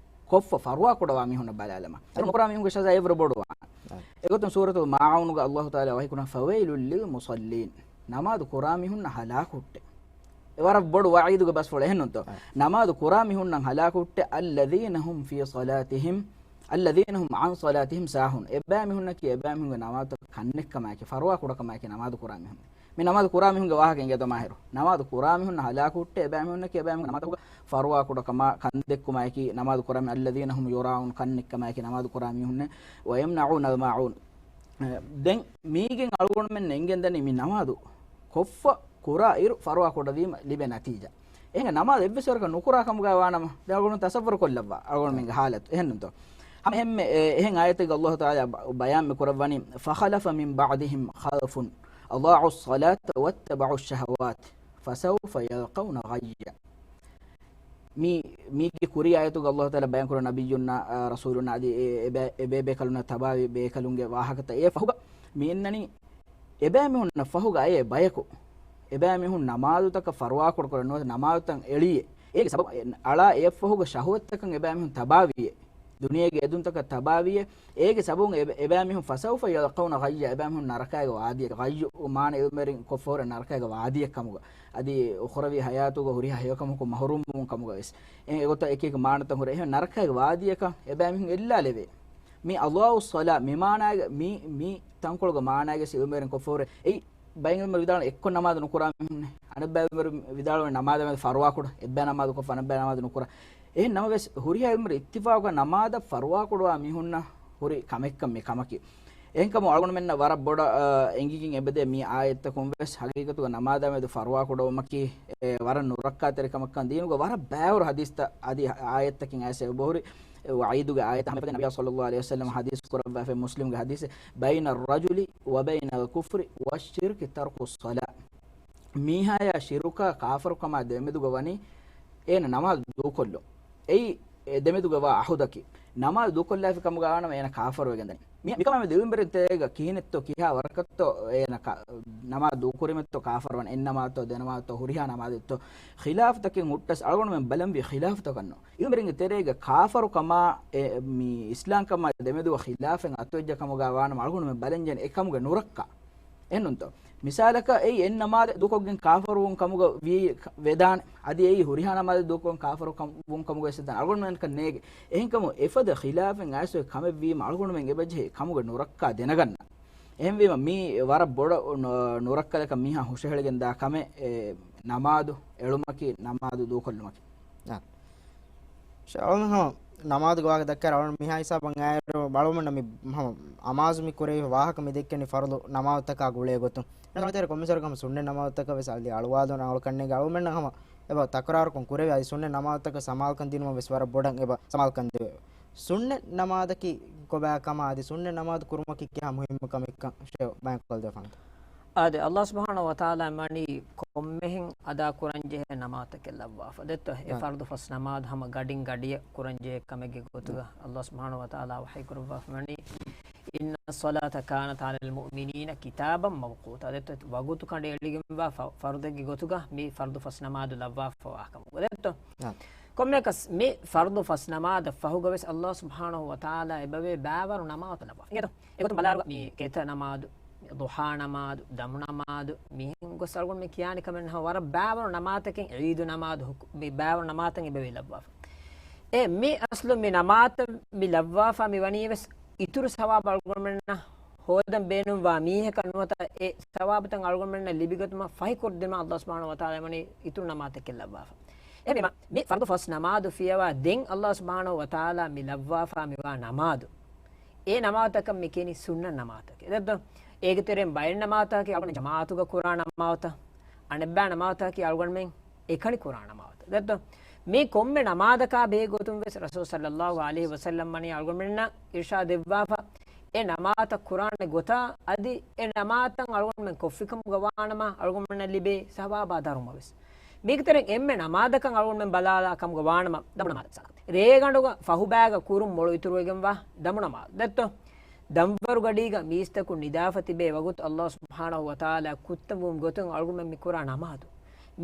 ކޮށްފަ ފަރުވާ ކުޑަވާ މީހުންނަށް ބަލާލަމާ. އެ ނުކުރާ މީހުންގެ ޝަޒާ އެވަރު ބޮޑުވާ. އާ. އެގޮތުން ސޫރަތުލް މާޢޫނުގަ އައްލާހު ތަޢާލާ ވަޙީކުރަން، فويل للمصلين. ނަމާދު ކުރާ މީހުންނަށް ހަލާކު ހުއްޓޭ. އެ ވަރަށް ބޮޑު ވަޢީދުގެ ބަސްފުޅެއް އެހެންނުންތޯ؟ އާ. ނަމާދު ކުރާ މީހުންނަށް ހަލާކު ހުއްޓޭ، الذين هم في صلاتهم، الذين هم عن صلاتهم ساهون. އެބައިމީހުންނަކީ އެބައިމީހުންގެ ނަމާދުތައް ކަންނެއްކަމާއެކީ، ފަރުވާ ކުޑަކަމާއެކީ ނަމާދު ކުރާ މީހުން. މި ނަމާދު ކުރާ މީހުންގެ ވާހަކަ އިނގޭތޯ މާހިރު. ނަމާދު ކުރާ މީހުންނަށް ހަލާކު ހުއްޓޭ، އެބައިމީހުންނަކީ އެބައިމީހުންގެ ނަމާދު ފަރުވާ ކުޑަކަމާ، ކަންދެއްކުމާއެކީ ނަމާދު ކުރާ މީ، الذين هم يراءون، ކަންނެއްކަމާއެކީ ނަމާދު ކުރާ މީހުންނޭ، ويمنعون الماعون. ދެން މީގެން އަޅުގަނޑުމެން އެނގެންދަނީ މި ނަމާދު ކޮށްފަ ކުރާ އިރު ފަރުވާ ކުޑަވީމަ ލިބޭ ނަތީޖާ. އެހެން ނަމާދު އެއްވެސް ވަރަކަށް ނުކުރާ ކަމުގަ ވާނަމަ، ދެން އަޅުގަނޑު ތަޞައްވަރު ކޮށްލައްވާ އަޅުގަނޑުމެންގެ ޙާލަތު އެހެންނުންތޯ؟ ހަމަ އެހެންމެ، އެ، އެހެން އާޔަތެއްގަ އައްލާހު ތަޢާލާ ބަ-، ބަޔާން މި ކުރައްވަނީ، فخلف من بعدهم خلف أضاعوا الصلاة واتبعوا الشهوات فسوف يلقون غيا. މީ، މީގެ ކުރީ އާޔަތުގަ އައްލާހު ތަޢާލާ ބަޔާން ކުރަން ނަބިއްޔުންނާ، އާ، ރަސޫލުންނާ އަދި އެ، އެ ބޭ-، އެ ބޭބޭކަލުންނަށް ތަބާވި ބޭކަލުންގެ ވާހަކަތައް އެ ފަހުގަ މި އިންނަނީ އެބައިމީހުންނަށް ފަހުގަ އައޭ ބަޔަކު، އެބައިމީހުން ނަމާދުތަކަށް ފަރުވާކުޑަ ކުރެއް ނުވަތަ ނަމާދުތައް އެޅިއޭ. އޭގެ ސަބަބު އަޅާ އެއަށްފަހުގަ ޝަހުވަތްތަކަށް އެބައިމީހުން ތަބާވިއޭ. ދުނިޔޭގެ އެދުންތަކަށް ތަބާވިއޭ. އޭގެ ސަބަބުން އެ-، އެބައިމީހުން فسوف يلقون غيا، އެބައިމީހުން ނަރަކާގެ ވާދީއަކަށް، ޣައްޔު މާނަ އިލްމުވެރިން ކޮށްފަހުރެ ނަރަކާގެ ވާދީއެއް ކަމުގަ. އަދި އުޚްރަވީ ޙަޔާތުގަ ހުރިހާ ހެޔޮކަމަކުން މަޙްރޫމްވުމުން ކަމުގަ ވެސް. އެ-، އެގޮތަށް އެކި އެކި މާނަތައް ހުރޭ. އެހެން ނަރަކާގެ ވާދީއަކަށް އެބައިމީހުން އެއްލާލެވޭ. މި أضاعوا الصلاة، މި މާނާގެ، މި، މި ތަންކޮޅުގެ މާނާގެ ސި އިލްމުވެރިން ކޮށްފަހުރެ. އެއީ ބައެއް އިލްމުވެރިން ވިދާޅުވަނީ އެއްކޮށް ނަމާދު ނުކުރާ މީހުންނޭ. އަނެއްބައި އިލްމުވެރިން ވިދާޅުވަނީ ނަމާދާ މެދު ފަރުވާކުޑަ، އެއްބައި ނަމާދު ކޮށްފަ އަނެއްބައި ނަމާދު ނުކުރާ. އެހެން ނަމަވެސް، ހުރިހާ އިލްމުވެރިން އިއްތިފާޤުކޮށް ނަމާދަށް ފަރުވާކުޑަވާ މީހުންނަށް ހުރި ކަމެއްކަން މި ކަމަކީ. އެހެންކަމުން އަޅުގަނޑުމެންނަށް ވަރަށް ބޮޑަށް، އާ، އެނގިގެން އެބަދޭ މި އާޔަތްތަކުން ވެސް ހަގީގަތުގަ ނަމާދާ މެދު ފަރުވާކުޑަވުމަކީ، އެ، ވަރަށް ނުރައްކާތެރި ކަމަކަށް ދީނުގަ ވަރަށް ބައިވަރު ޙަދީޘްތައް އަދި އާޔަތްތަކިން އައިސް އެބަހުރި، އެ، ވަޢީދުގެ އާޔަތް ހަމަ ނަބިއްޔާ ޞައްލައްލާހު ޢަލައިހި ވަސައްލަމަ ޙަދީޘް ކުރައްވާފައި މުސްލިމްގެ ޙަދީޘެއް، بين الرجل وبين الكفر والشرك ترك الصلاة. މީހާޔާ ޝިރުކާ ކާފަރުކަމާ ދެމެދުގަ ވަނީ އޭނަ ނަމާދު ދޫކޮށްލުން. އެއީ އެ ދެމެދުގަ ވާ އަހުދަކީ. ނަމާދު ދޫކޮށްލާފި ކަމުގަ ވާނަމަ އޭނަ ކާފަރުވެގެންދަނީ. މި، މިކަމާ މެދު އިލްމުވެރިން ތެރޭގަ ކިހިނެއްތޯ ކިހާ ވަރަކަށްތޯ އޭނަ ކާ-، ނަމާދު ދޫކުރީމެއްތޯ ކާފަރުވަނީ. އެއް ނަމާދުތޯ ދެ ނަމާދުތޯ ހުރިހާ ނަމާދެއްތޯ ޚިލާފުތަކެއް ހުއްޓަސް އަޅުގަނޑުމެން ބަލަންވީ ޚިލާފުތަކަށްނު. އިލްމުވެރިންގެ ތެރޭގަ ކާފަރުކަމާ އެ، މި އިސްލާމްކަމާ ދެމެދުގަ ޚިލާފެއް އަތުވެއްޖެ ކަމުގަ ވާނަމަ އަޅުގަނޑުމެން ބަލަންޖެހޭނެ އެކަމުގެ ނުރައްކާ. އެހެންނުންތޯ؟ މިސާލަކަށް އެއީ އެއް ނަމާދެއް ދޫކޮށްގެން ކާފަރުވުން ކަމުގަ ވީ ވެދާނެ. އަދި އެއީ ހުރިހާ ނަމާދެއް ދޫކޮށް ކާފަރު ކަމު-، ވުން ކަމުގަ ވެސް ވެދާނެ. އަޅުގަނޑުމެންނަކަށް ނޭގެ. އެހެންކަމުން އެފަދަ ޚިލާފެއް އައިސް އޮތް ކަމެއްވީމަ އަޅުގަނޑުމެން އެބަޖެހޭ ކަމުގެ ނުރައްކާ ދެނަގަންނަ. އެހެންވީމަ މީ ވަރަށް ބޮޑަށް ނު-، ނުރައްކަލަކަށް މީހާ ހުށަހެޅިގެންދާ ކަމެއް އެ ނަމާދު އެޅުމަކީ ނަމާދު ދޫކޮށްލުމަކީ. އާ. ޝާ، އަޅުގަނޑު ހަމަ ނަމާދުގެ ވާހަކަ ދައްކާއިރު އަޅުގަނޑު މިހާ ހިސާބަށް އައިއިރު އަޅުގަނޑަށް މި ހަމަ އަމާޒު މި ކުރެވި ވާހަކަ މި ދެއްކެނީ ފަރުޟު ނަމާދުތަކާ ގުޅޭ ގޮތުން. ނަމާދުތެރޭ ކޮންމެސް ވަރަކަށް ހަމަ ސުންނަތް ނަމާދުތަކަށް ވެސް އަލި އަޅުވާލުން އަޅުކަންނޭނގެ އަޅުގަނޑަށް ހަމަ އެބަ ތަކުރާރުކޮށް ކުރެވި އަދި ސުންނަތް ނަމާދުތަކަށް ސަމާލުކަން ދިނުމަށް ވެސް ވަރަށް ބޮޑަށް އެބަ ސަމާލުކަން ދެވޭ. ސުންނަތް ނަމާދަކީ ކޮބާ ކަމާ އަދި ސުންނަތް ނަމާދު ކުރުމަކީ ކިހާ މުހިއްމު ކަމެއްކަން ޝޭޚް ބަޔާން ކޮށްލަދެއްވާނެތަ؟ އާދެ، އައްލާހު ސުބްޙާނަހޫ ވަތަޢާލާ މަނީ ކޮންމެހެން އަދާ ކުރަންޖެހޭ ނަމާދުތަކެއް ލައްވާފަ. ދެއްތޯ؟ އެ އާ. ފަރުޟު ފަސް ނަމާދު ހަމަ ގަޑިން ގަޑިއަށް ކުރަންޖެހޭ ކަމެއްގެ ގޮތުގަ އާ. އައްލާހު ސުބްޙާނަހޫ ވަތަޢާލާ ވަޙީ ކުރައްވާފަ ވަނީ، إن الصلاة كانت على المؤمنين كتابا موقوتا. ދެއްތޯ؟ ވަގުތު ކަނޑައެޅިގެންވާ ފަ-، ފަރުޟެއްގެ ގޮތުގަ މި ފަރުޟު ފަސް ނަމާދު ލައްވާފަވާ ކަމުގަ. ދެއްތޯ؟ އާ. ކޮންމެއަކަސް މި ފަރުޟު ފަސް ނަމާދަށް ފަހުގަވެސް އައްލާހު ސުބްޙާނަހޫ ވަތަޢާލާ އެބަވޭ ބައިވަރު ނަމާދުތައް ލައްވާފަ. އިނގޭތޯ؟ އެގޮތުން ބަލާއިރު މި ކެތަ ނަމާދު، ޟުޙާ ނަމާދު، ދަމު ނަމާދު، މިހެން ގޮސް އަޅުގަނޑު މި ކިޔާނެ ކަމެއް ނަހަ ވަރަށް ބައިވަރު ނަމާދަކެއް ޢީދު ނަމާދު ހުކު-، މި ބައިވަރު ނަމާދަތައް އެބަވޭ ލައްވާފަ. އެ މި އަސްލު މި ނަމާދަށް މި ލައްވާފަ މި ވަނީ ވެސް އިތުރު ސަވާބު އަޅުގަނޑުމެންނަށް ހޯދަން ބޭނުންވާ މީހަކަށް ނުވަތަ އެ ސަވާބުތައް އަޅުގަނޑުމެންނަށް ލިބިގަތުމަށް ފަހިކޮށްދިނުމަށް އައްލާހު ސުބްޙާނަހޫ ވަތަޢާލާ ވަނީ އިތުރު ނަމާދުތަކެއް ލައްވާފަ. އެހެންވީމަ، މި ފަރުޟު ފަސް ނަމާދު ފިޔަވާ ދެން އައްލާހު ސުބްޙާނަހޫ ވަތަޢާލާ މި ލައްވާފާ މިވާ ނަމާދު، އެ ނަމާދުތަކަށް މި ކިޔަނީ ސުންނަ ނަމާދުތަކޭ. ދެއްތޯ؟ އޭގެ ތެރެއިން ބައެއް ނަމާދުތަކަކީ އަޅުގަނޑު ޖަމާޢަތުގަ ކުރާ ނަމާދުތައް، އަނެއްބައި ނަމާދުތަކަކީ އަޅުގަނޑުމެން އެކަނި ކުރާ ނަމާދުތައް. ދެއްތޯ؟ މި ކޮންމެ ނަމާދަކާ ބެހޭ ގޮތުން ވެސް ރަސޫލު ޞައްލައްލާހު ޢަލައިހި ވަސައްލަމް ވަނީ އަޅުގަނޑުމެންނަށް އިރްޝާދު ދެއްވާފަ، އެ ނަމާދުތައް ކުރާނެ ގޮތާ އަދި އެ ނަމާދުތައް އަޅުގަނޑުމެން ކޮށްފިކަމުގަ ވާނަމަ އަޅުގަނޑުމެންނަށް ލިބޭ ސަވާބާ ދަރުމަ ވެސް. މީގެ ތެރެއިން އެންމެ ނަމާދަކަށް އަޅުގަނޑުމެން ބަލާލާ ކަމުގަ ވާނަމަ ދަމު ނަމާދަށް ސާކަ. ރޭގަނޑުގަ ފަހުބައިގަ ކުރުން މޮޅު އިތުރުވެގެންވާ ދަމު ނަމާދު. ދެއްތޯ؟ ދަންވަރު ގަޑީގަ މީސްތަކުން ނިދާފަ ތިބޭ ވަގުތު އައްލާހު ސުބްޙާނަހޫ ވަތަޢާލާ ކުއްތަންވުމުގެ ގޮތުން އަޅުގަނޑުމެން މި ކުރާ ނަމާދު.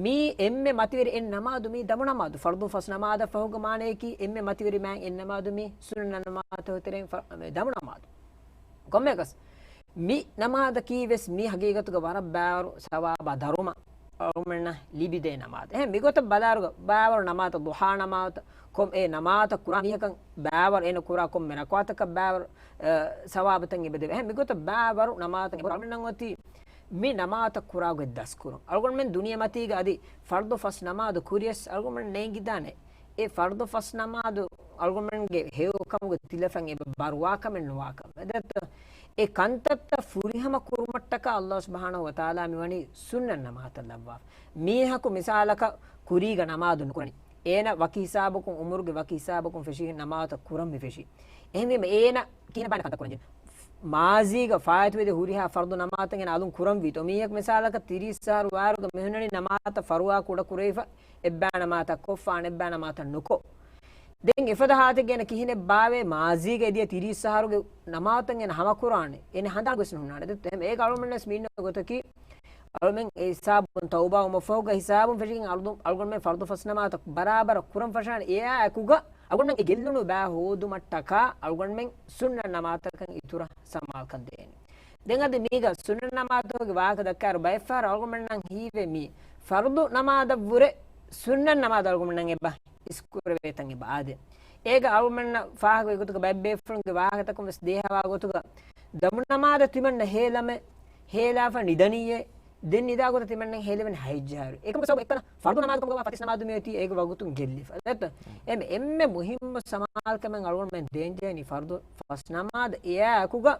މީ އެންމެ މަތިވެރި އެއް ނަމާދު މީ ދަމު ނަމާދު. ފަރުޟު ފަސް ނަމާދަށް ފަހުގަ މާނަޔަކީ އެންމެ މަތިވެރި މާތް އެއް ނަމާދު މީ ސުންނަ ނަމާދުތަކުގެ ތެރެއިން ފަ-، ދަމު ނަމާދު. ކޮންމެއަކަސް މި ނަމާދަކީ ވެސް މީ ހަގީގަތުގަ ވަރަށް ބާވަރު ސަވާބާ ދަރުމަ އަޅުގަނޑުމެންނަށް ލިބިދޭ ނަމާދު. އެހެން މިގޮތަށް ބަލާއިރުގަ ބާވަރު ނަމާދު ޟުޙާ ނަމާދު ކޮން އެ ނަމާދު ކުރާ މީހަކަށް ބާވަރު އޭނަ ކުރާ ކޮންމެ ރަކުޢަތަކަށް ބާވަރު، އަ، ސަވާބުތައް އެބަދެވޭ. އެހެން މިގޮތަށް ބާވަރު ނަމާދު އެބަ އަޅުގަނޑުމެންނަށް އޮތީ މި ނަމާދު ކުރާގޮތް ދަސްކުރުން. އަޅުގަނޑުމެން ދުނިޔެމަތީގަ އަދި ފަރުޟު ފަސް ނަމާދު ކުރިޔަސް އަޅުގަނޑުމެން ނޭނގިދާނެ އެ ފަރުޟު ފަސް ނަމާދު އަޅުގަނޑުމެންގެ ހެޔޮކަމުގެ ތިލަފަން އެބަ ބަރުވާކަމެއް ނުވާކަމެއް. ދެއްތޯ؟ އެ ކަންތައްތައް ފުރިހަމަ ކުރުމަށްޓަކާ އައްލާހު ސުބްޙާނަހޫ ވަތަޢާލާ މިވަނީ ސުންނަ ނަމާދުތައް ލައްވާފަ. މީހަކު މިސާލަކަށް ކުރީގަ ނަމާދު ނުކުރަނީ. އޭނަ ވަކި ހިސާބަކުން، އުމުރުގެ ވަކި ހިސާބަކުން ފެށިގެން ނަމާދުތައް ކުރަން މި ފެށީ. އެހެންވީމަ އޭނަ ކިހިނެއް ބާނަ ކަންތައް ކުރަންޖެ؟ މާޒީގަ ފާއިތުވެދިޔަ ހުރިހާ ފަރުޟު ނަމާދުތައް އޭނަ އަލުން ކުރަންވީތޯ؟ މީހަކު މިސާލަކަށް ތިރީސް އަހަރު ވާއިރުގަ މިހުންނަނީ ނަމާދުތައް ފަރުވާ ކުޑަ ކުރެވިފަ، އެއްބާ ނަމާދުތައް ކޮށްފަ، އަނެއްބާ ނަމާދުތައް ނުކޮށް. ދެން އެފަދަ ހާލަތެއްގަ އޭނަ ކިހިނެއް ބާވޭ؟ މާޒީގަ އެދިޔަ ތިރީސް އަހަރުގެ ނަމާދުތައް އޭނަ ހަމަ ކުރާނެ. އޭނަ ހަނދާން ވެސް ނުހުންނާނެ. ދެއްތޯ؟ އެހެން އޭގަ އަޅުގަނޑުމެން ވެސް މި އިންނަ ގޮތަކީ އަޅުމެން އެ ހިސާބުން ތައުބާވުމަށްފަހުގަ ހިސާބުން ފެށިގެން އަޅު-، އަޅުގަނޑުމެން ފަރުޟު ފަސް ނަމާދު ބަރާބަރަށް ކުރަން ފަށާނެ. އެއާއެކުގަ އަޅުގަނޑުމެން އެ ގެއްލުނު ބައި ހޯދުމަށްޓަކާ އަޅުގަނޑުމެން ސުންނަ ނަމާދުތަކަށް އިތުރަށް ސަމާލުކަން ދޭނެ. ދެން އަދި މީގަ ސުންނަ ނަމާދުގެ ވާހަކަ ދައްކާއިރު ބައެއްފަހަރު އަޅުގަނޑުމެންނަށް ހީވޭ މީ ފަރުޟު ނަމާދަށްވުރެ ސުންނަ ނަމާދު އަޅުގަނޑުމެންނަށް އެބަ އިސްކުރެވޭތަން އެބަ އާދޭ. އޭގަ އަޅުގަނޑުމެންނަށް ފާހަގަވި ގޮތުގަ ބައެއް ބޭފުޅުންގެ ވާހަކަތަކުން ވެސް ދޭހަވާ ގޮތުގަ ދަމު ނަމާދަށް ތިމަންނަ ހޭލަމެ، ހޭލާފަ ނިދަނީއޭ، ދެން ނިދާ ގޮތަށް ތިމަންނަ ހޭލެވެން ހައެއްޖަހާއިރު. އެކަމަކު ސަބަބު އެއްކަލަ ފަރުޟު ނަމާދު ކަމުގަ ފަތިސް ނަމާދު މިއޮތީ އޭގެ ވަގުތުން ގެއްލިފަ. ދެއްތޯ؟ އެމެ އެންމެ މުހިއްމު ސަމާލުކަމެއް އަޅުގަނޑުމެން ދޭންޖެހެނީ ފަރުޟު ފަސް ނަމާދަށް އެއާއެކުގަ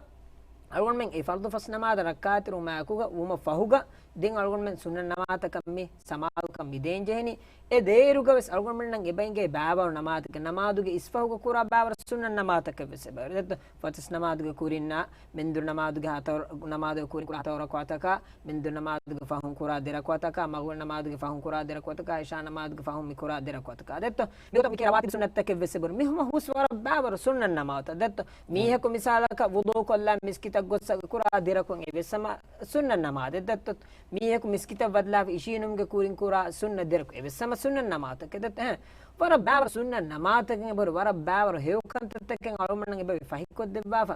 އަޅުގަނޑުމެން އެ ފަރުޟު ފަސް ނަމާދަށް ރައްކާތެރިވުމާއެކުގަ ވުމަށް ފަހުގަ ދެން އަޅުގަނޑުމެން ސުންނަ ނަމާދަކަށް މި ސަމާލުކަން މި ދޭންޖެހެނީ. އެ ދޭއިރުގަ ވެސް އަޅުގަނޑުމެންނަށް އެބައިނގޭ ބާވަރު ނަމާދުގެ ނަމާދުގެ އިސްފަހުގަ ކުރާ ބާވަރު ސުންނަ ނަމާދަކަށް ވެސް އެބަ. ދެއްތޯ؟ ފަތިސް ނަމާދުގެ ކުރިންނާ، މެންދުރު ނަމާދުގެ ހަތަރު، ނަމާދުގެ ކުރިން ކުރާ ހަތަރު ރަކުޢަތަކާ، މެންދުރު ނަމާދުގެ ފަހުން ކުރާ ދެ ރަކުޢަތަކާ، މަޣްރިބު ނަމާދުގެ ފަހުން ކުރާ ދެ ރަކުޢަތަކާ، އިޝާ ނަމާދުގެ ފަހުން މި ކުރާ ދެ ރަކުޢަތަކާ. ދެއްތޯ؟ މިގޮތަށް މިކީ ރަވާތިބު ސުންނަތަކެއް ވެސް އެބުރު. މި ހަމަ ހުސް ވަރަށް ބާވަރު ސުންނަ ނަމާދުތައް. ދެއްތޯ؟ މީހަކު މިސާލަކަށް ވުޟޫކޮށްލާ މިސްކިތަށް ގޮއްސަ ކުރާ ދެ ރަކުޢަތް އެވެސް ހަމަ ސުންނަ ނަމާދެއް. ދެއްތޯ؟ މީހަކު މިސްކިތަށް ވަދެލާފަ އިށީނުމުގެ ކުރިން ކުރާ ސުންނަ ދެ ރަކުޢަތް އެވެސް ހަމަ ސުންނަ ނަމާދުތަކެއް. ދެއްތޯ؟ އެހެން ވަރަށް ބާވަރު ސުންނަ ނަމާދުތަކެއް އެބަހުރި، ވަރަށް ބާވަރު ހެޔޮ ކަންތައްތަކެއް އަޅުގަނޑުމެންނަށް އެބަ ފަހިކޮށްދެއްވާފަ.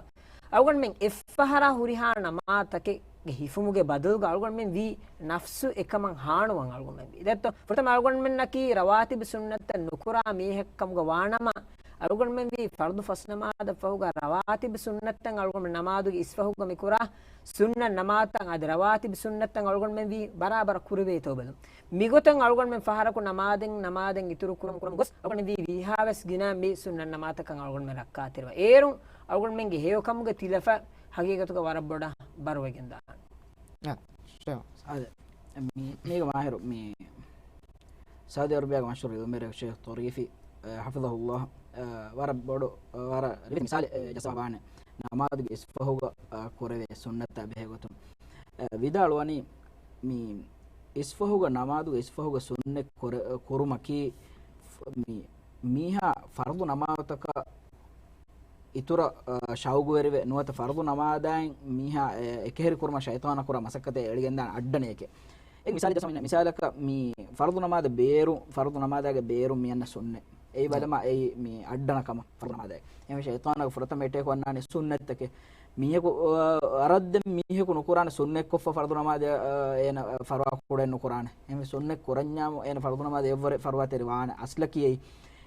އަޅުގަނޑުމެން އެއްފަހަރާ ހުރިހާ ނަމާދުތަކެއްގެ ހިފުމުގެ ބަދަލުގަ އަޅުގަނޑުމެން ވީ ނަފްސު އެކަމަށް ހާނުވަން އަޅުގަނޑުމެން ވީ. ދެއްތޯ؟ ފުރަތަމަ އަޅުގަނޑުމެންނަކީ ރަވާތިބު ސުންނަތްތައް ނުކުރާ މީހެއް ކަމުގަ ވާނަމަ، އަޅުގަނޑުމެން ވީ ފަރުޟު ފަސް ނަމާދަށް ފަހުގަ ރަވާތިބު ސުންނަތްތައް އަޅުގަނޑުމެން ނަމާދުގެ އިސްފަހުގަ މިކުރާ ސުންނަ ނަމާދުތައް އަދި ރަވާތިބު ސުންނަތްތައް އަޅުގަނޑުމެން ވީ ބަރާބަރަށް ކުރެވޭތޯ ބަލަން. މިގޮތަށް އަޅުގަނޑުމެން ފަހަރަކު ނަމާދެއް، ނަމާދެއް އިތުރު ކުރަން ކުރަން ގޮސް އަޅުގަނޑު ވީ ވީހާވެސް ގިނަ މި ސުންނަ ނަމާދަކަށް އަޅުގަނޑުމެން ރައްކާތެރިވާ. އޭރުން އަޅުގަނޑުމެންގެ ހެޔޮކަމުގެ ތިލަފަ ހަގީގަތުގަ ވަރަށް ބޮޑަށް ބަރުވެގެން ދާނެ. އާ، ޝޭޚް. އާދެ، މި-، މީގެ މާހިރު މި ސައުދީ އަރަބިޔާގެ މަޝްހޫރު އިލްމުވެރި ޝޭޚް ޠަރީފީ، އަ، ޙަފިޡަހުﷲ، އަ، ވަރަށް ބޮޑު، އަ، ވަރަށް ރިވެތި މިސާލެއް، އަ، ޖައްސަވާނެ. ނަމާދުގެ އިސްފަހުގަ، އަ، ކުރެވޭ ސުންނަތާ ބެހޭ ގޮތުން، އަ، ވިދާޅުވަނީ، މި އިސްފަހުގަ ނަމާދުގެ އިސްފަހުގަ ސުންނަތް ކުރެ-، ކުރުމަކީ، ފް-، މި-، މީހާ ފަރުޟު ނަމާދުތަކަށް އިތުރަށް، އަ، ޝައުގުވެރިވެ ނުވަތަ ފަރުޟު ނަމާދާއިން މީހާ އެ-، އެކަހެރި ކުރުމަށް ޝައިޠާނާ ކުރާ މަސައްކަތެއް އެޅިގެންދާނެ އައްޑަނެއް އެކެއް. އެ މިސާލެއް ޖައްސަވަން އިންނަ މިސާލަކަށް މި ފަރުޟު ނަމާދަށް ބޭރު، ފަރުޟު ނަމާދާގެ ބޭރު މި އަންނަ ސުންނަތް. އެއީ ނަ. ބަލަމާ އެއީ މި އައްޑަނަ ކަމަށް ފަރުޟު ނަމާދާގެ. އެހެންވެ ޝައިޠާނާގެ ފުރަތަމަ އެޓޭކު އަންނާނީ ސުންނަތްތަކެއް. މީހަކު، އަ، ވަރަށް ދެން މީހަކު ނުކުރާނެ ސުންނަތް ކޮށްފަ ފަރުޟު ނަމާދަށް، އަ، އޭނަ ފަރުވާ ކުޑައެއް ނުކުރާނެ. އެހެންވެ ސުންނަތް ކުރަންޏާމު އޭނަ ފަރުޟު ނަމާދަށް އެއްވަރެއް ފަރުވާތެރި ވާނެ. އަސްލަކީ އެއީ.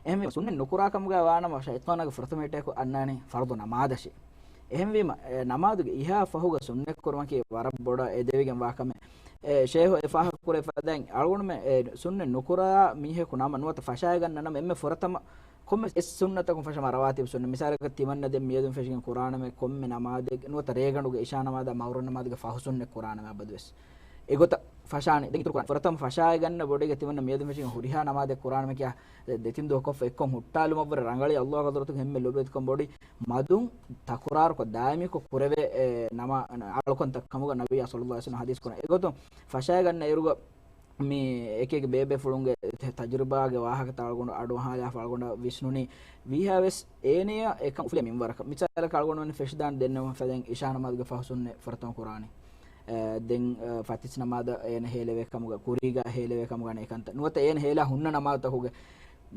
އެހެންވެ ސުންނަތް ނުކުރާ ކަމުގަ ވާނަމަ ޝައިޠާނާގެ ފުރަތަމަ އެޓޭކު އަންނާނީ ފަރުޟު ނަމާދަށޭ. އެހެންވީމަ، އެ، ނަމާދުގެ އިހާ ފަހުގަ ސުންނަތް ކުރުމަކީ ވަރަށް ބޮޑަށް އެދެވިގެން ވާ ކަމެއް. އެ، ޝޭހު އެ ފާހަގަ ކުރެ ފަދައިން އަޅުގަނޑުމެ، އެ، ސުންނަތް ނުކުރާ މީހަކު ނަމަ ނުވަތަ ފަށާގަންނަ ނަމަ އެންމެ ފުރަތަމަ ކޮންމެ އެއް ސުންނަތަކުން ފަށަމަ ރަވާތިބު ސުންނަތް. މިސާލަކަށް ތިމަންނަ ދެން މިއަދުން ފެށިގެން ކުރާނަމޭ ކޮންމެ ނަމާދެއް ނުވަތަ ރޭގަނޑުގެ އިޝާ ނަމާދާ މަޣްރިބް ނަމާދުގެ ފަހު ސުންނަތް ކުރާނަމޭ އަބަދުވެސް. އެގޮތަށް ފަށާނެ. ދެން އިތުރު ކުރާނެ. ފުރަތަމަ ފަށާގަންނަ ބޮޑީގަ ތިމަންނަ މިއަދުން ފެށިގެން ހުރިހާ ނަމާދެއް ކުރާނަމޭ ކިޔާ ދެ-، ދެތިން ދުވަހަކު ކޮށްފަ އެއްކޮށް ހުއްޓާލުމަށްވުރެ ރަނގަޅީ އައްލާހު ޙަޟްރަތުގެ އެންމެ ލޯބިވެތިކަން ބޮޑީ. މަދުން ތަކުރާރުކޮށް ދާއިމީކޮށް ކުރެވޭ، އެ، ނަމާ-، އަޅުކަންތައް ކަމުގަ ނަބިއްޔާ ޞައްލައްލާހު ޢަލައިހި ވަސައްލަމަ ޙަދީޘް ކުރަން. އެގޮތުން ފަށާގަންނަ އިރުގަ މި އެކިއެކި ބޭބޭފުޅުންގެ ތަ-، ތަޖުރިބާގެ ވާހަކަތައް އަޅުގަނޑު އަޑުއަހާލާފަ އަޅުގަނޑަށް ވިސްނުނީ. ވީހާވެސް އޭނަޔަށް އެކަން އުފުލޭ މިންވަރަކަށް. މިސާލަކަށް އަޅުގަނޑުމެން ފެށިދާނެ ދެންނެވުމަށް ފަދައިން އިޝާ ނަމާދުގެ ފަހު ސުންނަތް ފުރަތަމަ ކުރާނީ. އެ، ދެން، އެ، ފަތިސް ނަމާދަށް އޭނަ ހޭލެވޭ ކަމުގަ، ކުރީގަ ހޭލެވޭ ކަމުގަ އަނެއް ކަންތައް. ނުވަތަ އޭނަ ހޭލާ ހުންނަ ނަމާދުތަކުގެ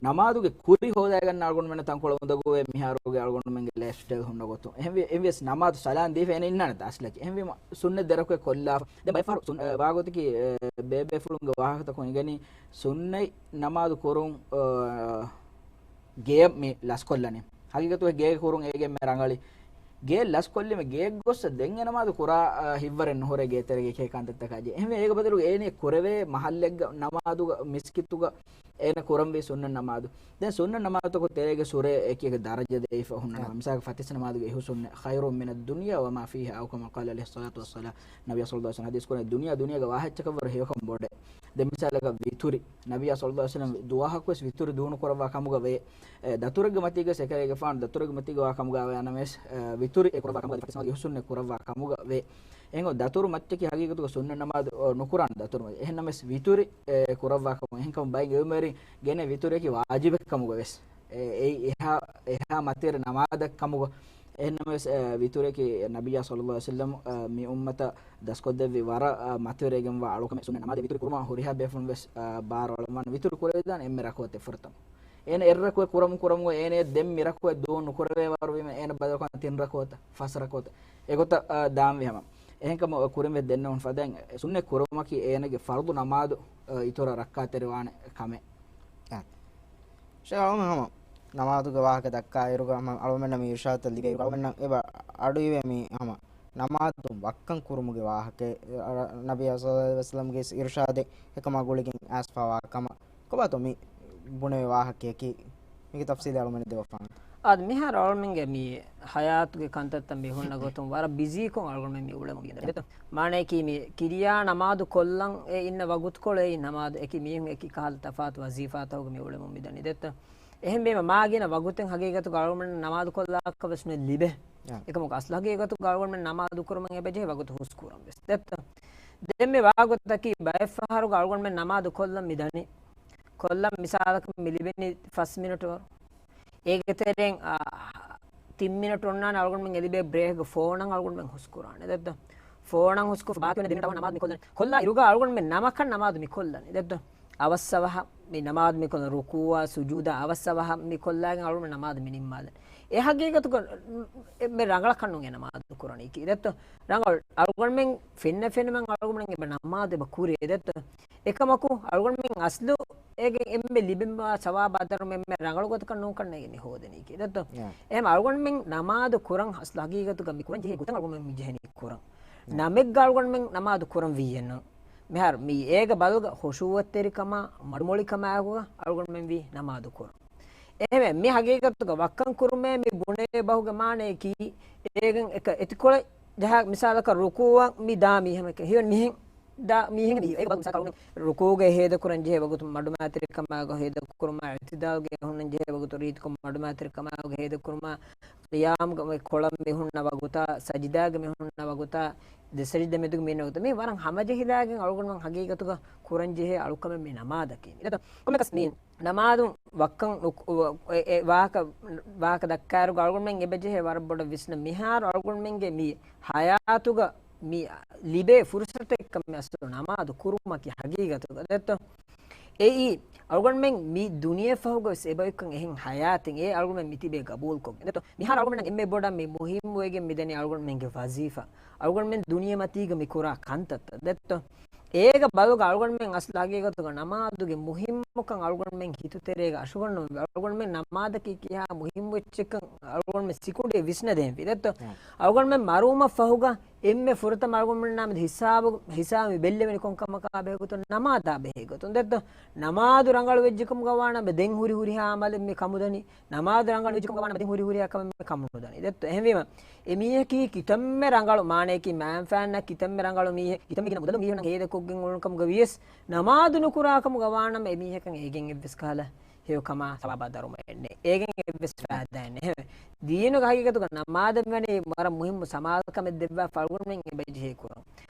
ނަމާދުގެ ކުރި ހޯދައިގަންނަ އަޅުގަނޑުމެންނަށް ތަންކޮޅެއް އުނދަގޫވޭ މިހާރުގެ އަޅުގަނޑުމެންގެ ލައިފް ސްޓައިލް ހުންނަ ގޮތުން. އެހެންވި-، އެހެންވިޔަސް ނަމާދު ސަލާން ދީފަ އޭނަ އިންނާނެ އަސްލަކީ. އެހެންވީމަ ސުންނަތް ދެ ރަކުޢަތް ކޮށްލާފަ. ދެން ބައެއް ފަހަރު ސުން-، އެ، ވާގޮތަކީ، އެ، ބޭބޭފުޅުންގެ ވާހަކަތަކުން އިނގެނީ ސުންނަތް ނަމާދު ކުރުން، އަ، ގެޔަށް މި ލަސްކޮށްލަނީ. ހަގީގަތުގައި ގޭގެ ކުރުން އޭގެ އެންމެ ރަނގަޅީ. ގޭ ލަސްކޮށްލީމަ ގޭގަ ގޮއްސަ ދެން އެ ނަމާދު ކުރާ، އަ، ހިތްވަރެއް ނުހުރޭ ގޭތެރޭގެ އެކި ކަންތައްތަކާ ޖެހޭ. އެހެންވެ އޭގެ ބަދަލުގަ އޭނަ ކުރެވޭ މަހައްލެއްގަ ނަމާދުގަ މިސްކިތުގަ އޭނަ ކުރަންވީ ސުންނަ ނަމާދު. ދެން ސުންނަ ނަމާދުތަކު ތެރޭގެ ސުރޭ އެކި އެކި ދަރަޖަ ދެވިފަ ހުންނަ ނަމަ. އާ. މިސާލަކަށް ފަތިސް ނަމާދުގެ އިހު ސުންނަ، "خير من الدنيا وما فيها" أو كما قال عليه الصلاة والسلام. ނަބިއްޔާ ޞައްލައްލާހު ޢަލައިހި ވަސައްލަމަ ޙަދީޘް ކުރަނީ ދުނިޔެ ދުނިޔޭގެ ވާހައްޗަކަށްވުރެ ހެޔޮކަން ބޮޑޭ. ދެން މިސާލަކަށް ވިތުރި. ނަބިއްޔާ ޞައްލައްލާހު ޢަލައިހި ވަސައްލަމަ ދުވަހަކުވެސް ވިތުރި ދޫނު ކުރައްވާ ކަމުގަ ވޭ. އެ، ދަތުރެއްގެ މަތީގަ ސެކަރޭގެފާނު ދަތުރެއްގެ މަތީގަ ވާ ކަމުގަ ވޭ ނަމަވެސް، އެ، ވިތުރި އެ ކުރައްވާ ކަމުގަ ފަތިސް ނަމާދު އިހު ސުންނަ ކުރައްވާ ކަމުގަ ވޭ. އެހެން ދަތުރު މައްޗަކީ ހަގީގަތުގަ ސުންނަ ނަމާދު، އަ، ނުކުރާނެ ދަތުރު މައްޗަށް. އެހެން ނަމަވެސް ވިތުރި، އެ، ކުރައްވާ ކަމުގަ. އެހެންކަމުން ބައެއް އިލްމުވެރިން ގެނެ ވިތުރިއަކީ ވާޖިބެއް ކަމުގަ ވެސް. އެ، އެއީ އެހާ، އެހާ މަތިވެރި ނަމާދެއް ކަމުގަ. އެހެން ނަމަވެސް، އެ، ވިތުރިއަކީ ނަބިއްޔާ ޞައްލައްލާހު ޢަލައިހި ވަސައްލަމަ، އެ، މި އުއްމަތަށް ދަސްކޮށްދެއްވި ވަރަށް، އަ، މަތިވެރިވެގެންވާ އަޅުކަމެއް. ސުންނަ ނަމާދު ވިތުރި ކުރުމަށް ހުރިހާ ބޭފުޅުން ވެސް، އަ، ބާރު އަޅަންވާނެ. ވިތުރި ކުރެވިދާނެ އެންމެ ރަކުޢަތެއް ފުރަތަމަ. އޭނަ އެއް ރަކުޢަތް ކުރަމުން ކުރަމުން އޭނަ ދެން މި ރަކުޢަތް ދޫން ނުކުރެވޭ ވަރު ވީމަ އޭނަ ބަދަލުކޮށް ތިން ރަކުޢަތަށް، ފަސް ރަކުޢަތަށް. އެގޮތަށް، އަ، ދާންވީ ހަމަ. އެހެންކަމުން ކުރިން ވެސް ދެންނެވުނު ފަދައިން ސުންނަ ކުރުމަކީ އޭނަގެ ފަރުޟު ނަމާދު، އަ، އިތުރަށް ރައްކާތެރިވާނެ ކަމެއް. އާ. ޝޭޚް އަޅުމެން ހަމަ ނަމާދުގެ ވާހަކަ ދައްކާ އިރުގަ ހަމަ އަޅުމެންނަށް މި އިރުޝާދުތައް ލިބޭ އިރުގަ އަޅުމެންނަށް އެބަ އަޑުއިވޭ މި ހަމަ ނަމާދު ވައްކަން ކުރުމުގެ ވާހަކަ، އަ، ނަބިއްޔާ ޞައްލައްލާހު ޢަލައިހި ވަސައްލަމްގެ އިރުޝާދެއް އެކަމާ ގުޅިގެން އައިސްފަވާ ކަމަށް ކޮބާތޯ މި ބުނެވޭ ވާހަކަޔަކީ؟ މީގެ ތަފްސީލެއް އަޅުމެން ދެވަފާނެ. އާދެ، މިހާރު އަޅުމެންގެ މި ހަޔާތުގެ ކަންތައްތައް މި ހުންނަ ގޮތުން ވަރަށް ބިޒީކޮށް އަޅުގަނޑުމެން މި އުޅެމުން މިދަނީ. މާނަޔަކީ މި ކިރިޔާ ނަމާދު ކޮށްލަން އެ އިންނަ ވަގުތުކޮޅު އެއީ ނަމާދު އެކި މީހުން އެކި ކަހަލަ ތަފާތު ވަޒީފާތަކުގަ މި އުޅެމުން މިދަނީ ދެއްތޯ. އެހެންވީމަ މާ ގިނަ ވަގުތެއް ހަގީގަތުގަ އަޅުގަނޑުމެން ނަމާދު ކޮށްލާކަށް ވެސް ނުލިބޭ. އާ. އެކަމަކު އަސްލު ހަގީގަތުގަ އަޅުގަނޑުމެން ނަމާދު ކުރުމަށް އެބަޖެހޭ ވަގުތު ހުސް ކުރަން ވެސް ދެއްތޯ. ދެން މި ވާގޮތަކީ ބައެއް ފަހަރުގަ އަޅުގަނޑުމެން ނަމާދު ކޮށްލަން މި ދަނީ. ކޮށްލަން މިސާލަކަށް މި ލިބެނީ ފަސް މިނެޓު ވަރު. އޭގެ ތެރެއިން، އާ، ތިން މިނެޓު އޮންނާނެ އަޅުގަނޑުމެން އެ ލިބޭ ބްރޭކްގެ ފޯނަށް އަޅުގަނޑުމެން ހުސްކުރާނެ ދެއްތޯ. ފޯނަށް ހުސްކޮށްފަ ބާކީ ވަނީ ދެ މިނެޓު ނަމާދު މި ކޮށްލަނީ. ކޮށްލާ އިރުގަ އަޅުގަނޑުމެން ނަމަކަށް ނަމާދު މި ކޮށްލަނީ ދެއްތޯ. އަވަސް އަވަހަށް މި ނަމާދު މި ކޮށްލަނީ، ރުކޫޢާ ސުޖޫދާ އަވަސް އަވަހަށް މި ކޮށްލާގެން އަޅުގަނޑުމެން ނަމާދު މި ނިންމާލަނީ. އެ ހަގީގަތުގަ އެންމެ ރަނގަޅަކަށް ނޫން އެ ނަމާދު ކުރަނީކީ ދެއްތޯ. ރަނގަޅު އަޅުގަނޑުމެން ފެންނަ ފެނުމެއް އަޅުގަނޑުމެން އެބަ ނަމާދު އެބަ ކުރީ ދެއްތޯ. އެކަމަކު އަޅުގަނޑުމެން އަސްލު އޭގެ އެންމެ ލިބެންވާ ސަވާބު އަދަރު އެންމެ ރަނގަޅު ގޮތަކަށް ނޫންކަން ނޭނގެ މި ހޯދަނީކީ ދެއްތޯ. ޔާ. އެހެން އަޅުގަނޑުމެން ނަމާދު ކުރަން އަސްލު ހަގީގަތުގަ މި ކުރަން ޖެހޭ ގޮތަށް އަޅުގަނޑުމެން މި ޖެހެނީ ކުރަން. ޔާ. ނަމެއްގަ އަޅުގަނޑުމެން ނަމާދު ކުރަން ވީއެއްނު. މިހާރު މި އޭގަ ބަލްގަ ޚުޝޫޢަތްތެރިކަމާ މަޑުމޮޅިކަމާއެކުގަ އަޅުގަނޑުމެން ވީ ނަމާދު ކުރަން. އެހެންވެ، މި ހަގީގަތުގަ ވައްކަން ކުރުމޭ މި ބުނެވޭ ބަހުގެ މާނަޔަކީ، އޭގެން އެކަ އެތިކޮޅެއް ޖަހާ މިސާލަކަށް ރުކޫޢަށް މި ދާ މީހެއް ހީވަނީ މިހެން ދާ މީހެއް މި ރުކޫޢުގަ ހޭދަކުރަން ޖެހޭ ވަގުތު މަޑުމައިތިރިކަމާއެކު ހޭދަކުރުމާ، އިޢުތިދާލުގަ ހުންނަން ޖެހޭ ވަގުތު ރީތިކޮށް މަޑުމައިތިރިކަމާއެކު ހޭދަކުރުމާ، ޤިޔާމުގަ ކޮޅަށް މި ހުންނަ ވަގުތާ، ސަޖިދާގަ މި ހުންނަ ވަގުތާ، ދެ ސަޖިދަ މެދުގަ މި އިންނަ ވަގުތާ، މި ވަރަށް ހަމަޖެހިލާގެން އަޅުގަނޑުމެން ހަގީގަތުގަ ކުރަން ޖެހޭ އަޅުކަމެއް މި ނަމާދަކީ. ކޮންމެއަކަސް މި ނަމާދު ވައްކަން ނު-، އެ، އެ ވާހަކަ، ވާހަކަ ދައްކާއިރުގަ އަޅުގަނޑުމެން އެބަޖެހޭ ވަރަށް ބޮޑަށް ވިސްނަން. މިހާރު އަޅުގަނޑުމެންގެ މި ހަޔާތުގަ މި ލިބޭ ފުރުސަތެއްކަމެއް އަސްލު ނަމާދު ކުރުމަކީ ހަގީގަތުގަ ދެއްތޯ. އެއީ، އަޅުގަނޑުމެން މި ދުނިޔެ ފަހުގަ ވެސް އެބައޮތްކަން އެހެން ހަޔާތެއް އެ އަޅުގަނޑުމެން މި ތިބޭ ގަބޫލުކޮށްގެން ދެއްތޯ. މިހާރު އަޅުގަނޑަށް އެންމެ ބޮޑަށް މި މުހިއްމުވެގެން މިދަނީ އަޅުގަނޑުމެންގެ ވަޒީފާ. އަޅުގަނޑުމެން ދުނިޔެމަތީގަ މި ކުރާ ކަންތައްތައް ދެއްތޯ. އޭގަ ބަލުގަ އަޅުގަނޑުމެން އަސްލު ހަގީގަތުގަ ނަމާދުގެ މުހިއްމުކަން އަޅުގަނޑުމެން ހިތުތެރޭގަ އަށުގަންނަމުން އަޅުގަނޑުމެން ނަމާދަކީ ކިހާ މުހިއްމު އެއްޗެއްކަން އަޅުގަނޑުމެން ސިކުނޑިއެއް ވިސްނަދޭންވީ ދެއްތޯ؟ އާ. އަޅުގަނޑުމެން މަރުވުމަށް ފަހުގަ އެންމެ ފުރަތަމަ އަޅުގަނޑުމެންނާ މެދު ހިސާބު، ހިސާބު މި ބެއްލެވެނީ ކޮން ކަމަކާ ބެހޭ ގޮތުން؟ ނަމާދާ ބެހޭ ގޮތުން ދެއްތޯ؟ ނަމާދު ރަނގަޅު ވެއްޖެ ކަމުގަ ވާނަމަ ދެން ހުރި ހުރިހާ އަމަލެއް މި ކަމުދަނީ. ނަމާދު ރަނގަޅު ވެއްޖެ ކަމުގަ ވާނަމަ ދެން ހުރި ހުރިހާ ކަމެއް މި ކަމުދަނީ. ދެއްތޯ؟ އެހެންވީމަ، އެ މީހަކީ ކިތަންމެ ރަނގަޅު، މާނަޔަކީ މާންފާންނަށް ކިތަންމެ ރަނގަޅު މީހެއް، ކިތަންމެ ގިނަ މުދަލު މީހުންނަށް ހޭދަކޮށްގެން އުޅުނު ކަމުގަ ވިޔަސް، ނަމާދު ނުކުރާ ކަމުގަ ވާނަމަ އެ މީހަކަށް އޭގެން އެއްވެސް ކަހަލަ ހެޔޮ ކަމާ ސަވާބާ ދަރުމައެއް ނެތް. އޭގެން އެއްވެސް ފައިދާއެއް ނެތް. އެހެންވެ، ދީނުގެ ހަގީގަތުގަ ނަމާދަށް ވަނީ ވަރަށް މުހިއްމު ސަމާލުކަމެއް ދެއްވާފަ އަޅުގަނޑުމެން އެބަޖެހޭ ކުރަން.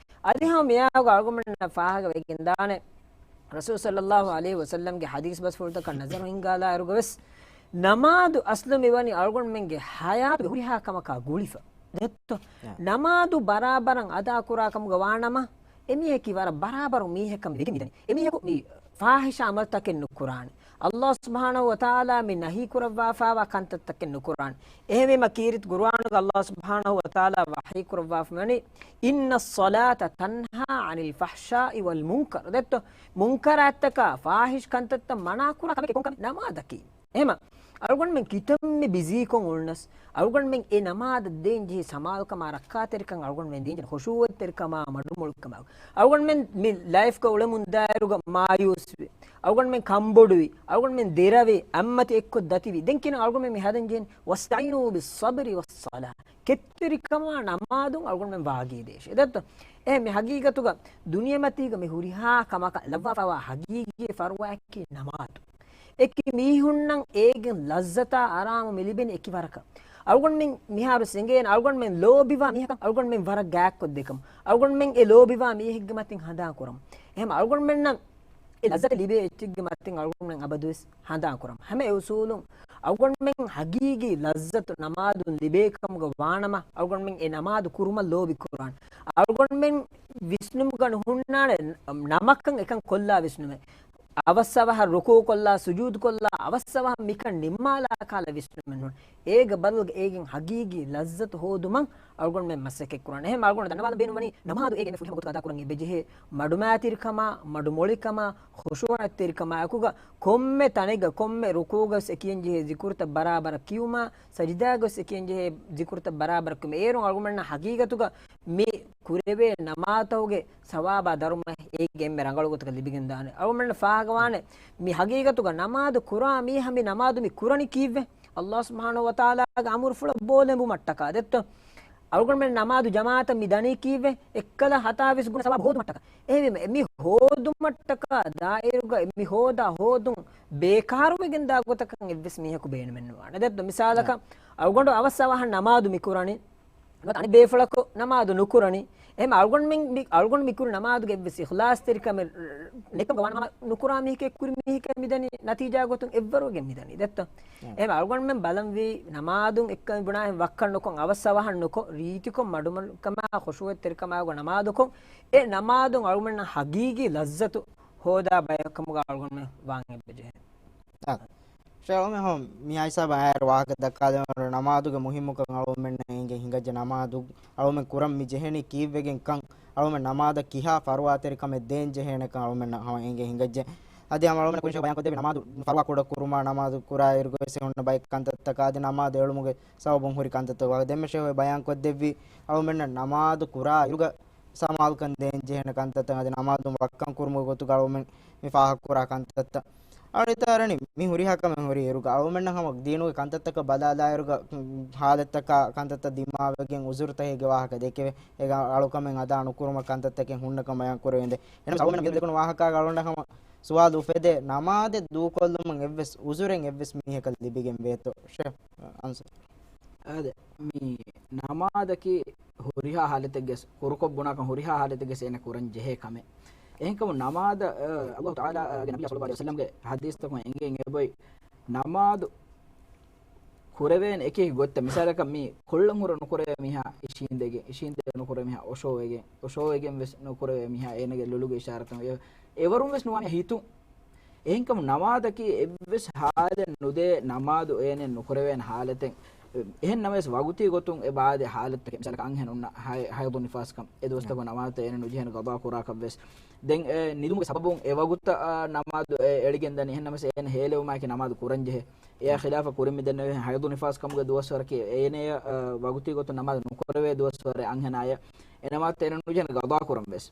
އަދި ހަމަ މިއާގަ އަޅުގަނޑުމެންނަށް ފާހަގަ ވެގެންދާނެ، ރަސޫލު ޞައްލައްލާހު ޢަލައިހި ވަސައްލަމްގެ ޙަދީޘް ބަސްފުޅުތަކަށް ނަޒަރު ހިންގާލާއިރުގަވެސް، ނަމާދު އަސްލު މިވަނީ އަޅުގަނޑުމެންގެ ޙަޔާތުގެ ހުރިހާ ކަމަކާ ގުޅިފަ. ދެއްތޯ؟ ޔާ. ނަމާދު ބަރާބަރަށް އަދާކުރާ ކަމުގަ ވާނަމަ، އެމީހަކީ ވަރަށް ބަރާބަރު މީހެއްކަން ވެގެން މިދަނީ. އެމީހަކު މި ފާޙިޝާ ޢަމަލުތަކެއް ނުކުރާނެ. ﷲ ސުބްޙާނަހޫ ވަތަޢާލާ މި ނަހީ ކުރައްވާފާވާ ކަންތައްތަކެއް ނުކުރާނެ. އެހެންވީމަ ކީރިތި ޤުރުއާނުގަ ﷲ ސުބްޙާނަހޫ ވަތަޢާލާ ވަޙީ ކުރައްވާފަ ވަނީ، "إن الصلاة تنهى عن الفحشاء والمنكر." ދެއްތޯ؟ މުންކަރާތްތަކާ، ފާޙިޝް ކަންތައްތައް މަނާ ކުރާ ކަމެކޭ ކޮން ކަމެއް؟ ނަމާދަކީ. އެހެމަ، އަޅުގަނޑުމެން ކިތަންމެ ބިޒީކޮށް އުޅުނަސް، އަޅުގަނޑުމެން އެ ނަމާދަށް ދޭން ޖެހޭ ސަމާލުކަމާ، ރައްކާތެރިކަން އަޅުގަނޑުމެން ދޭން ޖެހޭ ޚުޝޫޢަތްތެރިކަމާ، މަޑުމޮޅިކަމާ. އަޅުގަނޑުމެން މި ލައިފްގަ އުޅެމުންދާއިރުގަ މާޔޫސްވި، އަޅުގަނޑުމެން ކަނބޮޑުވި، އަޅުގަނޑުމެން ދެރަވި، އަތްމަތި އެއްކޮށް ދަތިވި. ދެން ކިޔަން އަޅުގަނޑުމެން މި ހަދަން ޖެހެން، "واستعينوا بالصبر والصلاة." ކެތްތެރިކަމާ ނަމާދުން އަޅުގަނޑުމެން ވާގީ ދޭށޭ. ދެއްތޯ؟ އެ މި ހަގީގަތުގަ ދުނިޔެމަތީގަ މި ހުރިހާ ކަމަކަށް ލައްވާފަވާ ހަގީގީ ފަރުވާއަކީ ނަމާދު. އެކި މީހުންނަށް އޭގެން ލައްޒަތާ އަރާމު މި ލިބެނީ އެކި ވަރަކަށް. އަޅުގަނޑުމެން މިހާރު ސެނގޭނެ، އަޅުގަނޑުމެން ލޯބިވާ މީހަކަށް އަޅުގަނޑުމެން ވަރަށް ގާތްކޮށްދޭކަމަށް. އަޅުގަނޑުމެން އެ ލޯބިވާ މީހެއްގެ މަތިން ހަނދާން ކުރަމުން. އެހެމަ އަޅުގަނޑުމެންނަށް އެ ލައްޒަތު ލިބޭ އެއްޗެއްގެ މަތިން އަޅުގަނޑުމެން އަބަދުވެސް ހަނދާން ކުރަމުން. ހަމަ އެ އުސޫލުން އަޅުގަނޑުމެން ހަގީގީ ލައްޒަތު ނަމާދުން ލިބޭ ކަމުގަ ވާނަމަ، އަޅުގަނޑުމެން އެ ނަމާދު ކުރުމަށް ލޯބި ކުރާން. އަޅުގަނޑުމެން ވިސްނުމުގަ ނުހުންނާނެ ނަމަކަށް އެކަން ކޮށްލާ ވިސްނުމެއް. އަވަސް އަވަހަށް ރުކޫޢު ކޮށްލާ، ސުޖޫދު ކޮށްލާ، އަވަސް އަވަހަށް މިކަން ނިންމާލާ ކަހަލަ ވިސްނުމެއް ނޫން. އޭގެ ބަދަލުގަ އޭގެން ހަގީގީ ލައްޒަތު ހޯދުމަށް އަޅުގަނޑުމެން މަސައްކަތް ކުރާނެ. އެހެން އަޅުގަނޑު ދަންނަވާލަން ބޭނުންވަނީ، ނަމާދު އޭގެ އެންމެ ފުރިހަމަ ގޮތަކަށް އަދާކުރަން އެބަޖެހޭ. މަޑުމައިތިރިކަމާ، މަޑުމޮޅިކަމާ، ޚުޝޫޢަތްތެރިކަމާ އެކުގަ ކޮންމެ ތަނެއްގަ، ކޮންމެ ރުކޫޢުގަ ވެސް އެ ކިޔަން ޖެހޭ ޒިކުރުތައް ބަރާބަރަށް ކިޔުމާ، ސަޖިދާގަ ވެސް އެ ކިޔަން ޖެހޭ ޒިކުރުތައް ބަރާބަރަށް ކިޔުމަށް. އޭރުން އަޅުގަނޑުމެންނަށް ހަގީގަތުގަ މި ކުރެވޭ ނަމާދުތަކުގެ ސަވާބާ ދަރުމަ އޭގެ އެންމެ ރަނގަޅު ގޮތަކަށް ލިބިގެންދާނެ. އަޅުގަނޑުމެންނަށް ފާހަގަވާނެ، މި ހަގީގަތުގަ ނަމާދު ކުރާ މީހާ މި ނަމާދު މި ކުރަނީ ކީއްވެ؟ ﷲ ސުބްޙާނަހޫ ވަތަޢާލާގެ އަމުރުފުޅަށް ބޯލެނބުމަށްޓަކާ ދެއްތޯ؟ އަޅުގަނޑުމެން ނަމާދު ޖަމާޢަތަށް މި ދަނީ ކީއްވެ؟ އެއްކަލަ ހަތާވީސް ގުނަ ސަވާބު ހޯދުމަށްޓަކާ. އެހެންވީމަ، މި ހޯދުމަށްޓަކާ ދާއިރުގަ މި ހޯދާ ހޯދުން ބޭކާރުވެގެންދާ ގޮތަކަށް އެއްވެސް މީހަކު ބޭނުމެއްނުވާނެ. ދެއްތޯ؟ މިސާލަކަށް، އަޅުގަނޑު އަވަސް އަވަހަށް ނަމާދު މިކުރަނީ، ނުވަތަ އަނެއް ބޭފުޅަކު ނަމާދު ނުކުރަނީ. އެހެން އަޅުގަނޑުމެން މި، އަޅުގަނޑު މިކުރި ނަމާދުގެ އެއްވެސް އިޚްލާޞްތެރިކަމެއް ނެތްކަމުގަ ވާނަމަ، ނުކުރާ މީހެކޭ ކުރި މީހެކޭ މިދަނީ ނަތީޖާ ގޮތުން އެއްވަރުވެގެން މިދަނީ. ދެއްތޯ؟ އެހެން އަޅުގަނޑުމެން ބަލަންވީ ނަމާދުން އެއްކަމެއް ބުނާހެން ވައްކަން ނުކޮށް، އަވަސް އަވަހަށް ނުކޮށް، ރީތިކޮށް މަޑުމޮޅިކަމާ ޚުޝޫޢަތްތެރިކަމާގަ ނަމާދުކޮށް، އެ ނަމާދުން އަޅުގަނޑުމެންނަށް ހަގީގީ ލައްޒަތު ހޯދާ ބަޔަކަމުގަ އަޅުގަނޑުމެން ވާން އެބަޖެހޭ. އާ. ޝޭޚް އަޅުމެން ހަމަ މި ހިސާބަށް އާއިރު ވާހަކަ ދައްކާލެވުނު ނަމާދުގެ މުހިއްމުކަން އަޅުމެންނަށް އެނގެ ހިނގައްޖެ ނަމާދު އަޅުމެން ކުރަން މި ޖެހެނީ ކީއްވެގެން ކަން، އަޅުމެން ނަމާދަށް ކިހާ ފަރުވާތެރިކަމެއް ދޭން ޖެހޭނެކަން އަޅުމެންނަށް ހަމަ އެނގެ ހިނގައްޖެ. އަދި ހަމަ އަޅުމެން ކުރިން ބަޔާން ކޮށްދެއްވި ނަމާދު ފަރުވާ ކުޑަ ކުރުމާ، ނަމާދު ކުރާ އިރުގަ ވެސް ހުންނަ ބައެއް ކަންތައްތަކާ އަދި ނަމާދު އެޅުމުގެ ސަބަބުން ހުރި ކަންތައްތަކާ ދެންމެ ޝޭޚް ބަޔާން ކޮށްދެއްވި އަޅުމެންނަށް ނަމާދު ކުރާ އިރުގަ ސަމާލުކަން ދޭން ޖެހޭނެ ކަންތައްތައް އަދި ނަމާދު ވައްކަން ކުރުމުގެ ގޮތުގަ އަޅުމެން މި ފާހަގަކުރާ ކަންތައްތައް. އަޅު އެތާރަނި މި ހުރިހާ ކަމެއް ހުރި އިރުގަ އަޅުމެންނަށް ހަމަ ދީނުގެ ކަންތައްތަކަށް ބަލާލާއިރުގަ ހާލަތްތަކާ ކަންތައްތައް ދިމާވެގެން އުޒުރުތަކެއްގެ ވާހަކަ ދެކެވޭ. އޭގަ އަޅުކަމެއް އަދާ ނުކުރުމަށް ކަންތައްތަކެއް ހުންނަކަން ބަޔާން ކުރެވޭނެ. އެހެނަސް އަޅުމެން މި ދެކުނު ވާހަކާގަ އަޅުގަނޑަށް ހަމަ ސުވާލު އުފެދޭ، ނަމާދެއް ދޫކޮށްލުމުން އެއްވެސް އުޒުރެއް އެއްވެސް މީހަކަށް ލިބިގެން ވޭތޯ؟ ޝޭޚް އަންސަރު. އާދެ، މި ނަމާދަކީ ހުރިހާ ހާލަތެއްގެސް، ކުރުކޮށް ބުނާކަން ހުރިހާ ހާލަތެއްގެސް އޭނަ ކުރަން ޖެހޭ ކަމެއް. އެހެންކަމުން ނަމާދަށް، އަ، ﷲ ތަޢާލާގެ ނަބިއްޔާ ޞައްލައްލާހު ޢަލައިހި ވަސައްލަމްގެ ޙަދީޘްތަކުން އެނގޭނެ އެބޮތް، ނަމާދު ކުރެވޭނެ އެކި އެކި ގޮތްތައް. މިސާލަކަށް މި ކޮޅުން ހުރަ ނުކުރެވޭ މީހާ އިށީނދެގެން، އިށީނދެ ނުކުރެވޭ މީހާ އޮށޯވެގެން، އޮށޯވެގެން ވެސް ނުކުރެވޭ މީހާ އޭނަގެ ލޮލުގެ އިޝާރަތުން އެ، އެވަރުން ވެސް ނުވާނެ ހިތުން. އެހެންކަމުން ނަމާދަކީ އެއްވެސް ހާލެއް ނުދޭ ނަމާދު އޭނެ ނުކުރެވޭނެ ހާލަތެއް. އެހެން ނަމަވެސް ވަގުތީ ގޮތުން އެ ބާދެ ޙާލަތުތަކެއް، މިސާލަކަށް އަންހެނުންނަށް ހަ-، ޙައިޟު ނިފާސްކަން، އެ ދުވަސްތަކު ނަމާދުތައް އޭނަ ނުޖެހޭނެ ގަޟާ ކުރާކަށްވެސް. ދެން އެ ނިދުމުގެ ސަބަބުން އެ ވަގުތަށް، އާ، ނަމާދު އެ އެޅިގެން ދަނީ. އެހެން ނަމަވެސް އޭނަ ހޭލެވުމާއެކީ ނަމާދު ކުރަންޖެހޭ. އެއާ ޚިލާފަށް ކުރިން މިދެންނެވި ޙައިޟު ނިފާސް ކަމުގެ ދުވަސްވަރަކީ އޭނަޔަށް، އާ، ވަގުތީ ގޮތުން ނަމާދު ނުކުރެވޭ ދުވަސްވަރެއް އަންހެނާޔަށް. އެ ނަމާދު އޭނަ ނުޖެހޭނެ ގަޟާ ކުރަން ވެސް.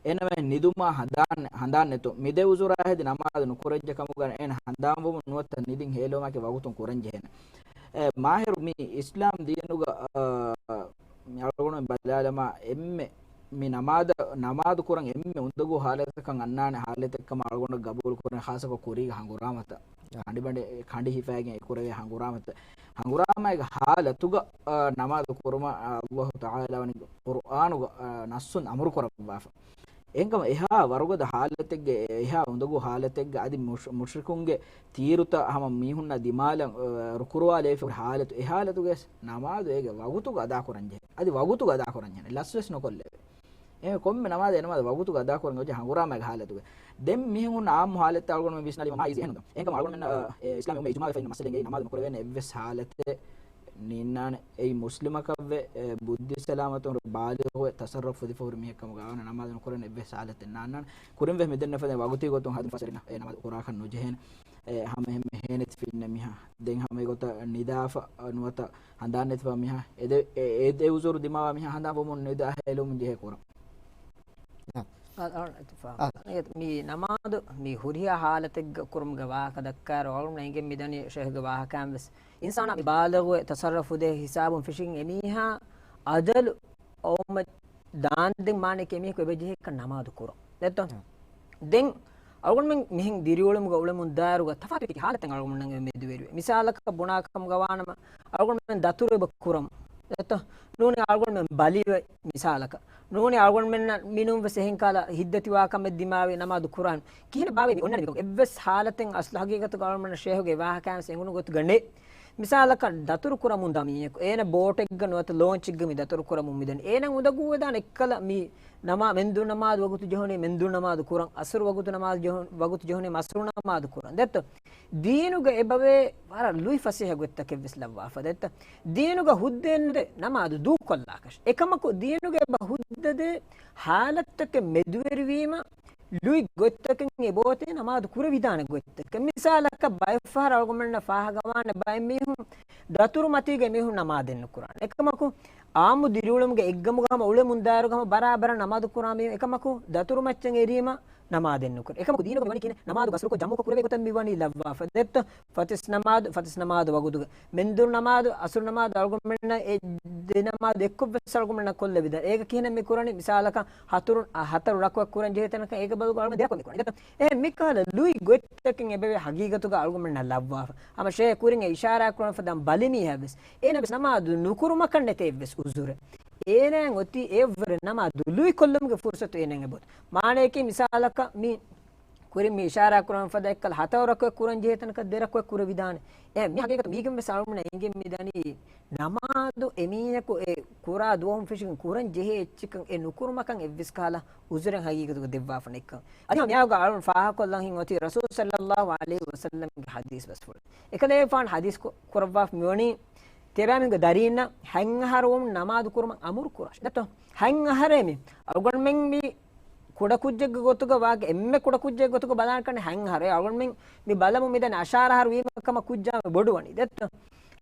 އެނަމެ ނިދުމާ ހަނދާން، ހަނދާން ނެތު. މި ދެ އުޒުރާ ހެދި ނަމާދު ނުކުރެއްޖެ ކަމުގަ އޭނަ ހަނދާންވުމުން ނުވަތަ ނިދިން ހޭލުވުމާއެކީ ވަގުތުން ކުރަންޖެހޭނެ. އެ، މާހިރު މި އިސްލާމް ދީނުގަ، އާ، މި އަޅުގަނޑު ބަލާލަމާ އެންމެ މި ނަމާދަ-، ނަމާދު ކުރަން އެންމެ އުނދަގޫ ޙާލަތަކަށް އަންނާނެ ޙާލަތެއް ކަމަށް އަޅުގަނޑަށް ގަބޫލު ކުރަނީ ޚާއްޞަކޮށް ކުރީގެ ހަނގުރާމަތައް. ކަނޑިބަނޑެ-، ކަނޑި ހިފައިގެން އެކުރެވޭ ހަނގުރާމަތައް. ހަނގުރާމައިގެ ޙާލަތުގަ، އާ، ނަމާދު ކުރުމަށް، އާ، ﷲ ތަޢާލާ ވަނީ ޤުރްއާނުގަ، އާ، ނައްޞުން އަމުރު ކުރައްވާފަ. އެހެންކަމުން އެހާ ވަރުގަދަ ޙާލަތެއްގެ، އެހާ އުނދަގޫ ޙާލަތެއްގެ އަދި މުޝް-، މުޝްރިކުންގެ ތީރުތައް ހަމަ މީހުންނާ ދިމާލަށް، އާ، ރުކުރުވާލެވިފަ ހުރި ޙާލަތު، އެ ޙާލަތުގެ ނަމާދު އޭގެ ވަގުތުގަ އަދާކުރަންޖެހޭ. އަދި ވަގުތުގަ އަދާކުރަންޖެހޭ. ލަސްވެސް ނުކޮށްލެވޭ. އެ ކޮންމެ ނަމާދެއް އެ ނަމާދު ވަގުތުގަ އަދާކުރަން އޮތް ހަނގުރާމައިގެ ޙާލަތުގަ. ދެން މީހުން އާއްމު ޙާލަތްތައް އަޅުގަނޑު ވިސްނާލީމަ މާ އީޒީ އެހެން ނޫން. އެހެންކަމުން އަޅުގަނޑުމެން، އެ، އިސްލާމީ އުއްމަތް އިޖްމާޢު ވެފަ އިންނަ މައްސަލައިން ނަމާދު ނުކުރެވޭނެ އެއްވެސް ޙާލަތެއް ނީންނާނެ. އެއީ މުސްލިމަކަށްވެ، އެ، ބުއްދި ސަލާމަތުން ބާލިޣުވެ ތަޞައްރަފް ފުދިފަ ހުރި މީހެއް ކަމުގަ އަޅުގަނޑު ނަމާދު ނުކުރޭނެ އެއްވެސް ޙާލަތެއް ނާންނާނެ. ކުރިން ވެ މިދެންނެފަދަ ވަގުތީ ގޮތުން ހަދުން ފަސް އެ ނަމާދު ކުރާކަށް ނުޖެހޭނެ. އެ، ހަމަ އެހެން ހޭނެތި ފިންނަ މީހާ. ދެން ހަމަ އެގޮތަށް ނިދާފަ ނުވަތަ ހަނދާން ނެތިފަ މީހާ. އެ ދެ-، އެ، އެ ދެ އުޒުރު ދިމާވާ މީހާ ހަނދާން ވުމުން ނިދާ ހޭލުމުން ޖެހޭ ކުރަން. އާ، އާ، އާ. މި ނަމާދު، މި ހުރިހާ ޙާލަތެއްގަ ކުރުމުގެ ވާހަކަ ދައްކާއިރު، އަޅުގަނޑު އެނގެން މިދަނީ ޝޭޚްގެ ވާހަކައިން ވެސް. އިންސާނާ މި ބާލިޣުވެ ތަޞައްރަފް ފުދޭ ހިސާބުން ފެށިގެން އެމީހާ އަޖަލު އޮވުމަށް ދާންދެން މާނައަކީ އެމީހަކު އެބަޖެހޭކަން ނަމާދު ކުރުން. ދެއްތޯ؟ ދެން އަޅުގަނޑުމެން މިހެން ދިރިއުޅުމުގަ އުޅެމުން ދާއިރުގަ ތަފާތު އެކި ހާލަތެއް އަޅުގަނޑުމެންނަށް މެދުވެރިވޭ. މިސާލަކަށް ބުނާކަމުގަ ވާނަމަ، އަޅުގަނޑުމެން ދަތުރު އެބަ ކުރަމު. ދެއްތޯ؟ ނޫނީ އަޅުގަނޑުމެން ބަލިވެ މިސާލަކަށް. ނޫނީ އަޅުގަނޑުމެންނަށް މިނޫން ވެސް އެހެން ކަހަލަ ހިތްދަތިވާ ކަމެއް ދިމާވެ ނަމާދު ކުރާން. ކިހިނެއް ބާވައި މި އޮންނަނީ މިކޮށް؟ އެއްވެސް ހާލަތެއް އަސްލު ހަގީގަތުގަ އަޅުގަނޑުމެންނަށް ޝޭހުގެ ވާހަކައިން ވެސް އެނގުނު ގޮތުގަ ނެތް. މިސާލަކަށް ދަތުރު ކުރަމުން ދާ މީހަކު، އޭނަ ބޯޓެއްގަ ނުވަތަ ލޯންޗެއްގަ މި ދަތުރު ކުރަމުން މިދަނީ. އޭނަ އުނދަގޫވެދާނެ އެއްކަލަ މި ނަމާ-، މެންދުރު ނަމާދު ވަގުތު ޖެހުނީ މެންދުރު ނަމާދު ކުރަން، އަސުރު ވަގުތު ނަމާދު ޖެހު-، ވަގުތު ޖެހުނީ އަސުރު ނަމާދު ކުރަން. ދެއްތޯ؟ ދީނުގަ އެބަވޭ ވަރަށް ލުއި ފަސޭހަ ގޮތްތަކެއް ވެސް ލައްވާފަ. ދެއްތޯ؟ ދީނުގަ ހުއްދައެއް ނުދޭ ނަމާދު ދޫކޮށްލާކަށް. އެކަމަކު ދީނުގަ އެބަ ހުއްދަދޭ ހާލަތްތަކެއް މެދުވެރިވީމަ، ލުއި ގޮތްތަކެއް އެބައޮތޭ ނަމާދު ކުރެވިދާނެ ގޮތްތަކެއް. މިސާލަކަށް ބައެއްފަހަރަށް އަޅުގަނޑުމެންނަށް ފާހަގަވާނެ ބައެއް މީހުން ދަތުރު މަތީގަ މީހުން ނަމާދެއް ނުކުރާނެ. އެކަމަކު އާއްމު ދިރިއުޅުމުގެ އެއްގަމުގަ ހަމަ އުޅެމުން ދާއިރުގަ ހަމަ ބަރާބަރަށް ނަމާދު ކުރާ މީހުން. އެކަމަކު ދަތުރު މައްޗަށް އެރީމަ ނަމާދެއް ނުކުރޭ. އެކަމަކު ދީނުގަ މިވަނީ ކިހިނެއް؟ ނަމާދު ގަސްރުކޮށް ޖަމުކޮށް ކުރެވޭ ގޮތަށް މިވަނީ ލައްވާފަ. ދެއްތޯ؟ ފަތިސް ނަމާދު، ފަތިސް ނަމާދު ވަގުތުގަ، މެންދުރު ނަމާދު، އަސުރު ނަމާދު އަޅުގަނޑުމެންނަށް އެ ދެ ނަމާދު އެއްކޮށް ވެސް އަޅުގަނޑުމެންނަށް ކޮށްލެވިދާނެ. އޭގަ ކިހިނެއް މި ކުރަނީ؟ މިސާލަކަށް ހަތަރު، އަ، ހަތަރު ރަކުޢަތް ކުރަން ޖެހޭ ތަނަކަށް އޭގެ ބަދަލުގަ އަޅުގަނޑު ދެ ރަކުޢަތް މި ކުރަނީ. ދެއްތޯ؟ އެ މިކަހަލަ ލުއި ގޮތްތަކެއް އެބަވޭ ހަގީގަތުގަ އަޅުގަނޑުމެންނަށް ލައްވާފަ. ހަމަ ޝޭހް ކުރިން އެ އިޝާރާ ކުރަން ފަދަ ބަލި މީހާ ވެސް އޭނަ ވެސް ނަމާދު ނުކުރުމަކަށް ނެތޭ އެއްވެސް އުޒުރެއް. އޭނާއަށް އޮތީ އެއަށްވުރެ ނަމާދު ލުއިކޮށްލުމުގެ ފުރުސަތު އޭނައަށް އެބައޮތް. މާނަޔަކީ މިސާލަކަށް މި ކުރިން މި އިޝާރާ ކުރަން ފަދަ އެއްކަލަ ހަތަރު ރަކުޢަތް ކުރަން ޖެހޭ ތަނަކަށް ދެ ރަކުޢަތް ކުރެވިދާނެ. އެ މި ހަގީގަތު މީގެން ވެސް އަޅުގަނޑުމެންނަށް އެނގެން މިދަނީ ނަމާދު އެމީހަކު އެ ކުރާ ދުވަހުން ފެށިގެން ކުރަން ޖެހޭ އެއްޗެއްކަން އެ ނުކުރުމަކަށް އެއްވެސް ކަހަލަ އުޒުރެއް ހަގީގަތުގަ ދެއްވާފަ ނެތްކަން. އަދި ހަމަ މިއާގަ އަޅުން ފާހަގަކޮށްލަން ހިން އޮތީ ރަސޫލު ޞައްލައްލާހު ޢަލައިހި ވަސައްލަމްގެ ޙަދީޘް ބަސްފުޅު. އެކަލޭގެފާނު ޙަދީޘް ކު-، ކުރައްވާފަ މިވަނީ ތިޔަބައިމީހުންގެ ދަރީންނަށް ހަތް އަހަރު ވުމުން ނަމާދު ކުރުމަށް އަމުރު ކުރާށޭ. ދެއްތޯ؟ ހަތް އަހަރޭ މި. އަޅުގަނޑުމެން މި ކުޑަކުއްޖެއްގެ ގޮތުގަ ވާގެ އެންމެ ކުޑަކުއްޖެއްގެ ގޮތުގަ ބަލާން ކަން ހަތް އަހަރު. އެ އަޅުގަނޑުމެން މި ބަލަމު މިދަނީ އަށާރަ އަހަރު ވީމަ ކަމަށް ކުއްޖާމެ ބޮޑުވަނީ. ދެއްތޯ؟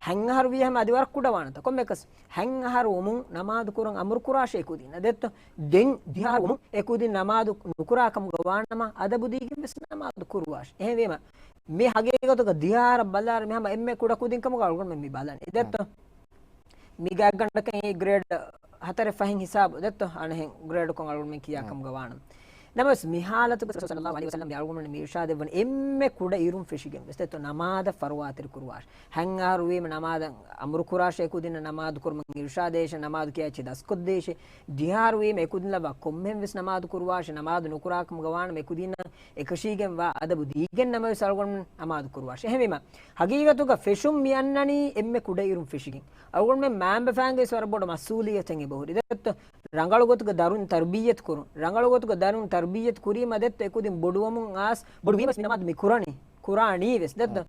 ހަތް އަހަރު ވީ ހަމަ އަދި ވަރަށް ކުޑަވާނެތަ؟ ކޮންމެއަކަސް ހަތް އަހަރު ވުމުން ނަމާދު ކުރަން އަމުރު ކުރާށޭ އެކުދިންނަށް. ދެއްތޯ؟ ދެން ދިހަ އަހަރު ވުމުން އެކުދިން ނަމާދު ނުކުރާ ކަމުގަ ވާނަމަ އަދަބު ދީގެން ވެސް ނަމާދު ކުރުވާށޭ. އެހެންވީމަ މި ހަގީގަތުގަ ދިހަ އަހަރަށް ބަލާއިރު މި ހަމަ އެންމެ ކުޑަކުދިން ކަމުގަ އަޅުގަނޑުމެން މި ބަލަނީ. ދެއްތޯ؟ މީގެ ގާތްގަނޑަކަށް އެ ގްރޭޑް ހަތަރެއް ފަހެއް ހިސާބު ދެއްތޯ؟ އަނެއްހެން ގްރޭޑުކޮށް އަޅުގަނޑުމެން ކިޔާ ކަމުގަ ވާނަމަ. ނަމަވެސް މި ޙާލަތުގަ ރަސޫލު ޞައްލައްލާހު ޢަލައިހި ވަސައްލަމް އަޅުގަނޑުމެން މި އިރުޝާދެއްވަނީ އެންމެ ކުޑަ އިރުން ފެށިގެން ވެސް ދެއްތޯ؟ ނަމާދަށް ފަރުވާތެރި ކުރުވާށޭ. ހަތް އަހަރު ވީމަ ނަމާދަށް އަމުރު ކުރާށޭ، އެކުދިންނަށް ނަމާދު ކުރުމަށް އިރުޝާދް ދޭށޭ، ނަމާދު ކިޔާ އެއްޗެއް ދަސްކޮށްދޭށޭ. ދިހަ އަހަރު ވީމަ އެކުދިން ލައްވާ ކޮންމެހެން ވެސް ނަމާދު ކުރުވާށޭ. ނަމާދު ނުކުރާ ކަމުގަ ވާނަމަ އެކުދިންނަށް އެކަށީގެންވާ އަދަބު ދީގެން ނަމަވެސް އަޅުގަނޑު ނަމާދު ކުރުވާށޭ. އެހެންވީމަ ހަގީގަތުގަ ފެށުން މި އަންނަނީ އެންމެ ކުޑަ އިރުން ފެށިގެން. އަޅުގަނޑުމެން މައިންބަފައިންގެ ވެސް ވަރަށް ބޮޑު މަސްއޫލިއްޔަތެއް އެބަހުރި. ދެއްތޯ؟ ރަނގަޅު ގޮތުގަ ދަރުން ތަރުބިއްޔަތު ކުރުން. ރަނގަޅު ގޮތުގަ ދަރުން ތަރުބިއްޔަތު ކުރީމަ ދެއްތޯ؟ އެކުދިން ބޮޑުވަމުން އާސް، ބޮޑު ވީމަސް މި ނަމާދު މި ކުރަނީ. ކުރާނީ ވެސް. ދެއްތޯ؟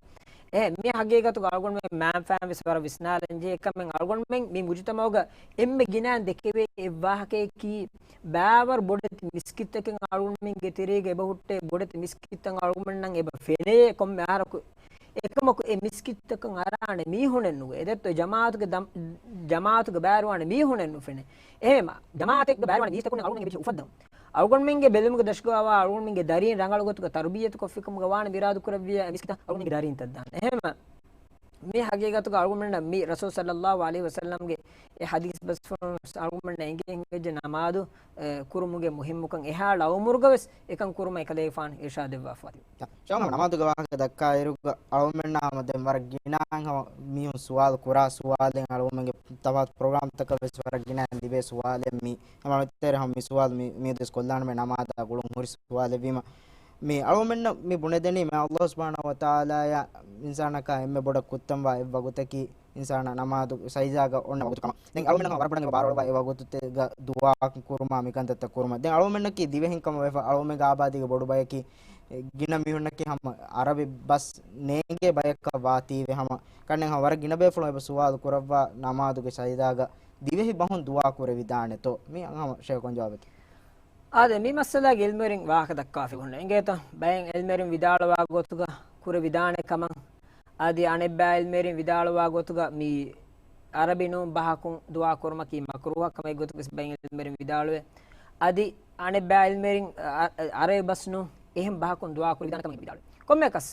އެ، މި ހަގީގަތުގަ އަޅުގަނޑުމެން މާންފާން ވެސް ވަރަށް ވިސްނާލަން ޖެހޭ ކަމެއް. އަޅުގަނޑުމެން މި މުޖުތަމަޢުގަ އެންމެ ގިނައިން ދެކެވޭ އެއް ވާހަކަޔަކީ، ބާވަރު ބޮޑެތި މިސްކިތްތަކެއް އަޅުގަނޑުމެންގެ ތެރޭގަ އެބަ ހުއްޓޭ، ބޮޑެތި މިސްކިތްތައް އަޅުގަނޑުމެންނަށް އެބަ ފެނޭ ކޮންމެ އަހަރަކު. އެކަމަކު އެ މިސްކިތްތަކަށް އަރާނެ މީހުނެއް ނުވޭ. އެދެއްތޯ ޖަމާޢަތުގެ ދަމް-، ޖަމާޢަތުގެ ބާރުވާނެ މީހުނެއް ނުފެނޭ. އެހެން ޖަމާޢަތެއްގެ ބާރުވާނެ މީސްތަކުން އަޅުގަނޑުމެންގެ ބެހި އުފައްދަން. އަޅުގަނޑުމެންގެ ބެލުމުގެ ދަށުގަވާ އަޅުގަނޑުމެންގެ ދަރީން ރަނގަޅު ގޮތުގަ ތަރުބިއްޔަތު ކޮށްފިކަމުގަ ވާނެ މިރާދު ކުރެއްވިޔާ އެ މިސްކިތަށް އަޅުގަނޑުމެންގެ ދަރީންތައް ދާނެ. އެހެން މި ހަގީގަތުގަ އަޅުގަނޑުމެންނަށް މި ރަސޫލު ޞައްލައްލާހު ޢަލައިހި ވަސައްލަމްގެ އެ ޙަދީޘް ބަސްފުޅުން އަޅުގަނޑުމެންނަށް އެނގޭ އެނގޭ ނަމާދު، އެ، ކުރުމުގެ މުހިއްމުކަން. އެހާ ޅައުމުރުގަ ވެސް އެކަން ކުރުމަށް އެކަލޭގެފާނު އިރްޝާދު ދެއްވާފަ ވާތީ. ޝާމް ނަމާދުގެ ވާހަކަ ދައްކާއިރުގަ އަޅުގަނޑުމެންނާ ހަމަ ދެން ވަރަށް ގިނައިން ހަމަ މީހުން ސުވާލު ކުރާ ސުވާލެއް އަޅުގަނޑުމެންގެ ތަފާތު ޕްރޮގްރާމްތަކަށް ވެސް ވަރަށް ގިނައިން ލިބޭ ސުވާލެއް މީ. ހަމަ އަޅުގަނޑުމެން މި ސުވާލު މި، މި ދުވަސް ކޮށްލާނަމޭ ނަމާދާ ގުޅުން ހުރި ސުވާލެއް ވީމަ. މި އަޅުގަނޑުމެންނަށް މި ބުނެދެނީ މި ﷲ ސުބްޙާނަހޫ ވަތަޢާލާއާ އިންސާނަކާ އެންމެ ބޮޑަށް ކުއްތަންވާ އެއް ވަގުތަކީ އިންސާނާ ނަމާދު ސަޖިދާގަ އޮންނަ ވަގުތު ކަމަށް. ދެން އަޅުގަނޑުމެންނަށް ވަރަށް ބޮޑަށް ބާރުއަޅުވާ އެ ވަގުތުތަކުގަ ދުޢާ ކުރުމާ މިކަންތައްތައް ކުރުމަށް. ދެން އަޅުގަނޑުމެންނަކީ ދިވެހިން ކަމަށް ވެފަ އަޅުގަނޑުމެންގެ އާބާދީގެ ބޮޑު ބަޔަކީ ގިނަ މީހުންނަކީ ހަމަ ޢަރަބި ބަސް ނޭނގޭ ބަޔަކަށް ވާތީވެ ހަމަ ކަންނެން ހަމަ ވަރަށް ގިނަ ބޭފުޅުން އެބަ ސުވާލު ކުރައްވާ ނަމާދުގެ ސަޖިދާގަ ދިވެހި ބަހުން ދުޢާ ކުރެވިދާނެތޯ؟ މި ހަމަ ޝޭޚް ކޮން ޖަވާބެއްތަ؟ އާދެ، މި މައްސަލާގެ ޢިލްމުވެރިން ވާހަކަ ދައްކާފަ ހުންނަ އިނގޭތަ؟ ބައެއް ޢިލްމުވެރިން ވިދާޅުވާ ގޮތުގަ ކުރެވިދާނެ ކަމަށް، އަދި އަނެއްބައި ޢިލްމުވެރިން ވިދާޅުވާ ގޮތުގަ މި ޢަރަބި ނޫން ބަހަކުން ދުޢާ ކުރުމަކީ މަކްރޫހަ ކަމެއް ގޮތުގަ ވެސް ބައެއް ޢިލްމުވެރިން ވިދާޅުވޭ. އަދި އަނެއްބައި ޢިލްމުވެރިން، އަ، އަ، ޢަރަބި ބަސް ނޫން އެހެން ބަހަކުން ދުޢާ ކުރެވިދާނެ ކަމެއް ވިދާޅުވޭ. ކޮންމެއަކަސް،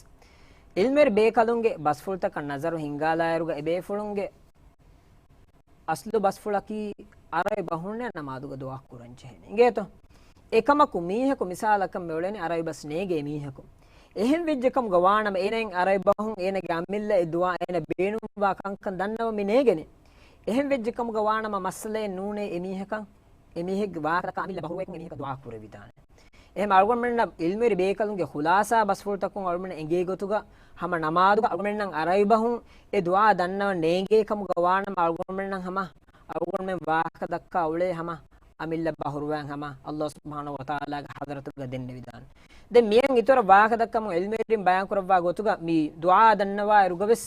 ޢިލްމުވެރި ބޭކަލުންގެ ބަސްފުޅުތަކަށް ނަޒަރު ހިންގާލާއިރުގަ އެ ބޭފުޅުންގެ އަސްލު ބަސްފުޅަކީ ޢަރަބި ބަހުންނޭ ނަމާދުގަ ދުޢާ ކުރަން ޖެހޭނެ. އިނގޭތޯ؟ އެކަމަކު މީހަކު މިސާލަކަށް މިއުޅެނީ ޢަރަބި ބަސް ނޭނގޭ މީހަކު. އެހެން ވެއްޖެ ކަމުގަ ވާނަމަ އޭނައިން ޢަރަބި ބަހުން އޭނަގެ އަމިއްލަ އެ ދުޢާ އޭނަ ބޭނުންވާ ކަންކަން ދަންނަވަން މި ނޭނގެނީ. އެހެން ވެއްޖެ ކަމުގަ ވާނަމަ މައްސަލައެއް ނޫނޭ އެ މީހަކަށް، އެ މީހެއްގެ ވާހަކަ އަމިއްލަ ބަހުރުވައިކުން އެ މީހަކަށް ދުޢާ ކުރެވިދާނެ. އެހެން އަޅުގަނޑުމެންނަށް ޢިލްމުވެރި ބޭކަލުންގެ ޚުލާޞާ ބަސްފުޅުތަކުން އަޅުގަނޑުމެންނަށް އެނގޭ ގޮތުގަ ހަމަ ނަމާދުގަ އަޅުގަނޑުމެންނަށް ޢަރަބި ބަހުން އެ ދުޢާ ދަންނަވަން ނޭނގޭ ކަމުގަ ވާނަމަ އަޅުގަނޑުމެންނަށް ހަމަ އަޅުގަނޑުމެން ވާހަކަ ދައްކާ އުޅޭ ހަމަ އަމިއްލަ ބަހުރުވައިން ހަމަ ﷲ ސުބްޙާނަހޫ ވަތަޢާލާގެ ޙަޟްރަތުގަ ދެންނެވިދާނެ. ދެން މިއަށް އިތުރަށް ވާހަކަ ދައްކަމުން ޢިލްމުވެރިން ބަޔާން ކުރައްވާ ގޮތުގަ މި ދުޢާ ދަންނަވާ އިރުގަ ވެސް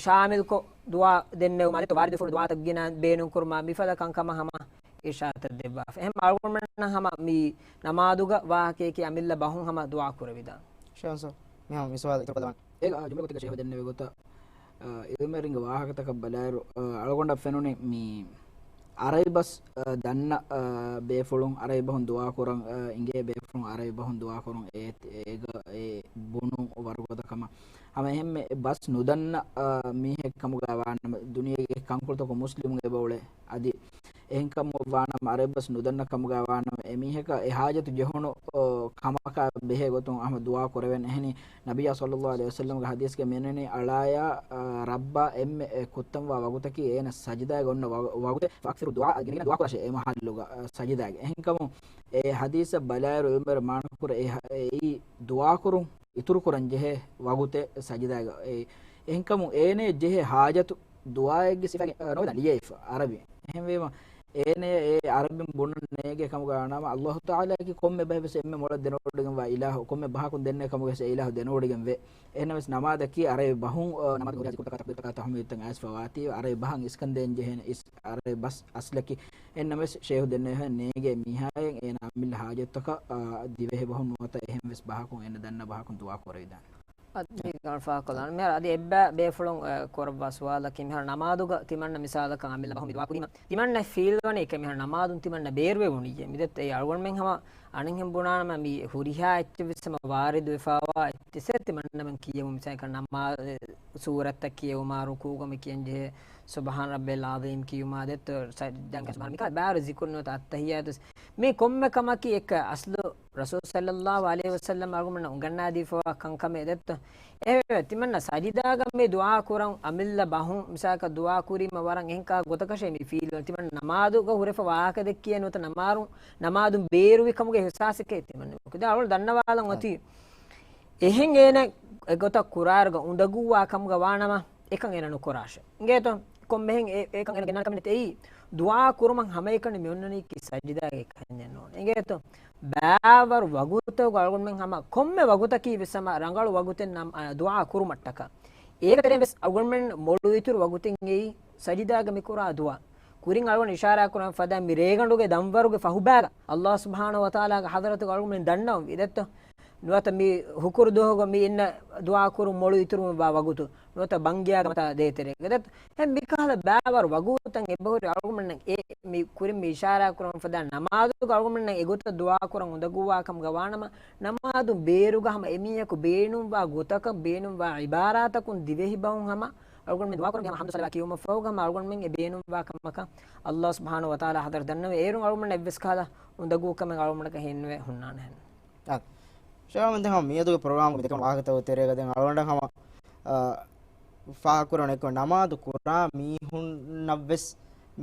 ޝާމިލްކޮށް ދުޢާ ދެންނެވުމާ ދެއްތޯ ވާރިދުފުޅު ދުޢާތައް ގިނަ ބޭނުން ކުރުމާ މިފަދަ ކަންކަމަށް ހަމަ އިރްޝާދު ދެއްވާފަ. އެހެން އަޅުގަނޑުމެންނަށް ހަމަ މި ނަމާދުގަ ވާހަކަޔަކީ އަމިއްލަ ބަހުން ހަމަ ދުޢާ ކުރެވިދާނެ. ޝާން ސާރ، މިހާ މި ސުވާލު އިތުރު ކޮށްލަވާން. އޭގަ ޖުމްލަ ގޮތެއްގަ ޝޭޚު ދެންނެވި ގޮތަށް، އަ، ޢިލްމުވެރިންގެ ވާހަކަތަކަށް ބަލާއިރު، އަ، އަޅުގަނޑަށް ފެނުނީ މި ޢަރަބި ބަސް، އަ، ދަންނަ، އަ، ބޭފުޅުން ޢަރަބި ބަހުން ދުޢާ ކުރަން، އަ، އިނގޭ ބޭފުޅުން ޢަރަބި ބަހުން ދުޢާ ކުރުން އޭ، އޭގަ އެ ބުނުން ވަރުގަދަ ކަމަށް. ހަމަ އެހެންމެ ބަސް ނުދަންނަ، އަ، މީހެއް ކަމުގަ ވާނަމަ، ދުނިޔޭގެ ކަންކޮޅުތަކުން މުސްލިމުން އެބަ އުޅޭ. އަދި އެހެންކަމު ވާނަމަ، ޢަރަބި ބަސް ނުދަންނަ ކަމުގަ ވާނަމަ، އެމީހަކަށް އެ ޙާޖަތު ޖެހުނު، އޯ، ކަމަކާ ބެހޭ ގޮތުން އަހަން ދުޢާ ކުރެވެން. އެހެނީ، ނަބިއްޔާ ޞައްލައްލާހު ޢަލައިހި ވަސައްލަމްގެ ޙަދީޘްގަ މިއަންނަނީ، އަޅާޔާ، އާ، ރައްބާ އެންމެ އެ ކުއްތަންވާ ވަގުތަކީ އޭނަ ސަޖިދާގަ އޮންނަ ވަ-، ވަގުތެއް، ފައަކްސިރު ދުޢާ، ގިނަގިނަ ދުޢާ ކުރާށޭ އެ މަޙައްލުގަ، އާ، ސަޖިދާގެ. އެހެންކަމުން އެ ޙަދީޘަށް ބަލާއިރު އިލްމުވެރިން މާނަކުރޭ އެ ޙަ-، އެއީ ދުޢާ ކުރުން އިތުރު ކުރަން ޖެހޭ ވަގުތެއް ސަޖިދާގަ. އެ، އެހެންކަމުން އޭނަޔަށް ޖެހޭ ޙާޖަތު ދުޢާއެއްގެ ސިފައިން، އަ، ނުވެދާނެ ލިޔެފަ ޢަރަބިން. އެހެންވީމަ، އޭނަޔަށް އެ ޢަރަބިން ބުނަން ނޭނގޭ ކަމުގަ ވާނަމަ، ﷲ ތަޢާލާއަކީ ކޮންމެ ބައެއް ވެސް އެންމެ މޮޅަށް ދެނެވޮޑިގެންވާ އިލާހު، ކޮންމެ ބަހަކުން ދެންނެވި ކަމުގަ ވެސް އެ އިލާހު ދެނެވޮޑިގެން ވޭ. އެހެންނަމަވެސް ނަމާދަކީ ޢަރަބި ބަހުން، އަ، ނަމާދު ހުރިހާ ޒިކުރުތަކާ ތަސްބީޙުތަކާ ތަޙްމީދުތައް އައިސްފަ ވާތީ، ޢަރަބި ބަހަށް އިސްކަން ދޭން ޖެހޭނެ އިސް ޢަރަބި ބަސް އަސްލަކީ. އެހެންނަމަވެސް ޝޭޚު ދެންނެވި ނޭނގޭ މީހާއަށް އޭނަ އަމިއްލަ ޙާޖަތުތަކަށް، އާ، ދިވެހި ބަހުން ނުވަތަ އެހެން ވެސް ބަހަކުން އޭނަ ދަންނަ ބަހަކުން ދުޢާ ކުރެވިދާނެ. އަދި ފާކޮލާން. މިހާރު އަދި އެއްބައި ބޭފުޅުން، އަ، ކުރައްވާ ސުވާލަކީ، މިހާރު ނަމާދުގަ ތިމަންނަ މިސާލަކަށް އަމިއްލަ ބަހުން މި ދުޢާ ކުރީމަ، ތިމަންނަ ފީލްވަނީ އެކަ މިހާރު ނަމާދުން ތިމަންނަ ބޭރުވެވުނީއޭ. މިދެއްތޯ އެ އަޅުގަނޑުމެން ހަމަ އަނެއްހެން ބުނާނަމަ މި ހުރިހާ އެއްޗެއް ވެސް ހަމަ ވާރިދުވެފާވާ އެއްޗެއް ތިމަންނަމެން ކިޔެވުން. މިސާލަކަށް ނަމާ-، އެ، ސޫރަތްތައް ކިޔެވުމާ، ރުކޫޢުގަ މި ކިޔަން ޖެހޭ ސުބްޙާނަ ރައްބިޔަލް ޢަޒީމް ކިޔުމާ ދެއްތޯ ސަ-، ދަންކަ ސުބްޙާނަ މިކާ ބާރު ޒިކުރު ނުވަތަ އައްތަޙިއްޔާތު ވެސް. މި ކޮންމެ ކަމަކީ އެއްކަ އަސްލު ރަސޫލު ޞައްލައްލާހު ޢަލައިހި ވަސައްލަމް އަޅުގަނޑުމެންނަށް އުނގަންނާދީފަވާ ކަންކަމެއް ދެއްތޯ. އެހެންވެ، ތިމަންނަ ސަޖިދާގަ މި ދުޢާ ކުރަން އަމިއްލަ ބަހުން މިސާލަކަށް ދުޢާ ކުރީމަ ވަރަށް އެހެން ކާ ގޮތަކަށޭ މި ފީލް ވަން. ތިމަން ނަމާދުގަ ހުރެފަ ވާހަކަ ދެއްކިޔޭ ނުވަތަ ނަމާރު-، ނަމާދުން ބޭރުވި ކަމުގެ އިޙްސާސެކޭ ތިމަން. ކިދާ އަޅު ދަންނަވާލަން އޮތީ. އެހެން އޭނަ އެގޮތަށް ކުރާއިރުގަ އުނދަގޫވާ ކަމުގަ ވާނަމަ، އެކަން އޭނަ ނުކުރާށޭ. އިނގޭތޯ؟ ކޮންމެހެން އެ-، އެކަން އޭނަ ގެންނާނެ ކަމެއް ނެތޭ. އެއީ ދުޢާ ކުރުމަށް ހަމައެކަނި މި އޮންނަނީކީ ސަޖިދާގެ ކަންޏެއް ނޫން. އިނގޭތޯ؟ ބާވަރު ވަގުތަކު އަޅުގަނޑުމެން ހަމަ ކޮންމެ ވަގުތަކީ ވެސް ހަމަ ރަނގަޅު ވަގުތެއް ނަމް-، އަ، ދުޢާ ކުރުމަށްޓަކާ. އޭގެ ތެރެއިން ވެސް އަޅުގަނޑުމެން މޮޅު އިތުރު ވަގުތެއް އެއީ ސަޖިދާގަ މި ކުރާ ދުޢާ. ކުރިން އަޅުގަނޑު އިޝާރާ ކުރަން ފަދަ މި ރޭގަނޑުގެ ދަންވަރުގެ ފަހުބާގަ ﷲ ސުބްޙާނަހޫ ވަތަޢާލާގެ ޙަޟްރަތުގަ އަޅުގަނޑުމެން ދަންނަވަން ވި ދެއްތޯ. ނުވަތަ މި ހުކުރު ދުވަހުގަ މި އިންނަ ދުޢާ ކުރުން މޮޅު އިތުރުވާ ވަގުތު. ނުވަތަ ބަންގިޔާގަ މަތާ ދޭތެރޭގަ ދެއްތޯ. އެ މިކަހަލަ ބައިވަރު ވަގުތަށް އެބަހުރި އަޅުގަނޑުމެންނަށް އެ މި ކުރިން މި އިޝާރާ ކުރަން ފަދަ ނަމާދުގަ އަޅުގަނޑުމެންނަށް އެގޮތަށް ދުޢާ ކުރަން އުނދަގޫވާ ކަމުގަ ވާނަމަ، ނަމާދު ބޭރުގަ ހަމަ އެމީހަކު ބޭނުންވާ ގޮތަކަށް ބޭނުންވާ ޢިބާރާތަކުން ދިވެހި ބަހުން ހަމަ އަޅުގަނޑުމެން ދުޢާ ކުރަން ހަމަ ޙަމްދު ޞަލަވާތް ކިޔުމަށްފަހުގަ ހަމަ އަޅުގަނޑުމެން އެ ބޭނުންވާ ކަމަކަށް ﷲ ސުބްޙާނަހޫ ވަތަޢާލާ ޙަޟްރަތަށް ދަންނަވަން. އޭރުން އަޅުގަނޑުމެންނަށް އެއްވެސް ކަހަލަ އުނދަގޫ ކަމެއް އަޅުގަނޑަކަށް ހިންނުވެ ހުންނާނެ ހެން. އާ. ޝައިޚް އަޙްމަދު ހަމަ މިއަދުގެ ޕްރޮގްރާމުގެ ދެކެން ވާހަކަތަކުގެ ތެރޭގަ ދެން އަޅުގަނޑަށް ހަމަ، އާ، ފާހަގަކުރަން އެއްކޮށް ނަމާދު ކުރާ މީހުންނަށްވެސް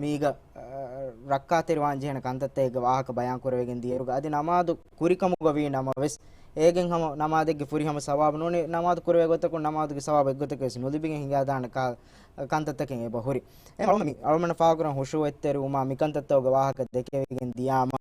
މީގަ، އާ، ރައްކާތެރިވާން ޖެހޭނެ ކަންތައްތަކެއްގެ ވާހަކަ ބަޔާން ކުރެވިގެން ދިޔައިރުގަ އަދި ނަމާދު ކުރިކަމުގަ ވީ ނަމަވެސް، އޭގެން ހަމަ ނަމާދެއްގެ ފުރިހަމަ ސަވާބު ނޫނީ، ނަމާދު ކުރެވޭ ގޮތަކުން ނަމާދުގެ ސަވާބު އެއްގޮތަކަށް ވެސް ނުލިބިގެން ހިނގާދާނެ ކަ-، ކަންތައްތަކެއް އެބަ ހުރި. އެ އަޅުމެން މި އަޅުމެންނަށް ފާހަގަކުރަން ހުޝޫޢަތްތެރިވުމާ މިކަންތައްތަކުގެ ވާހަކަ ދެކެވިގެން ދިޔާމަ،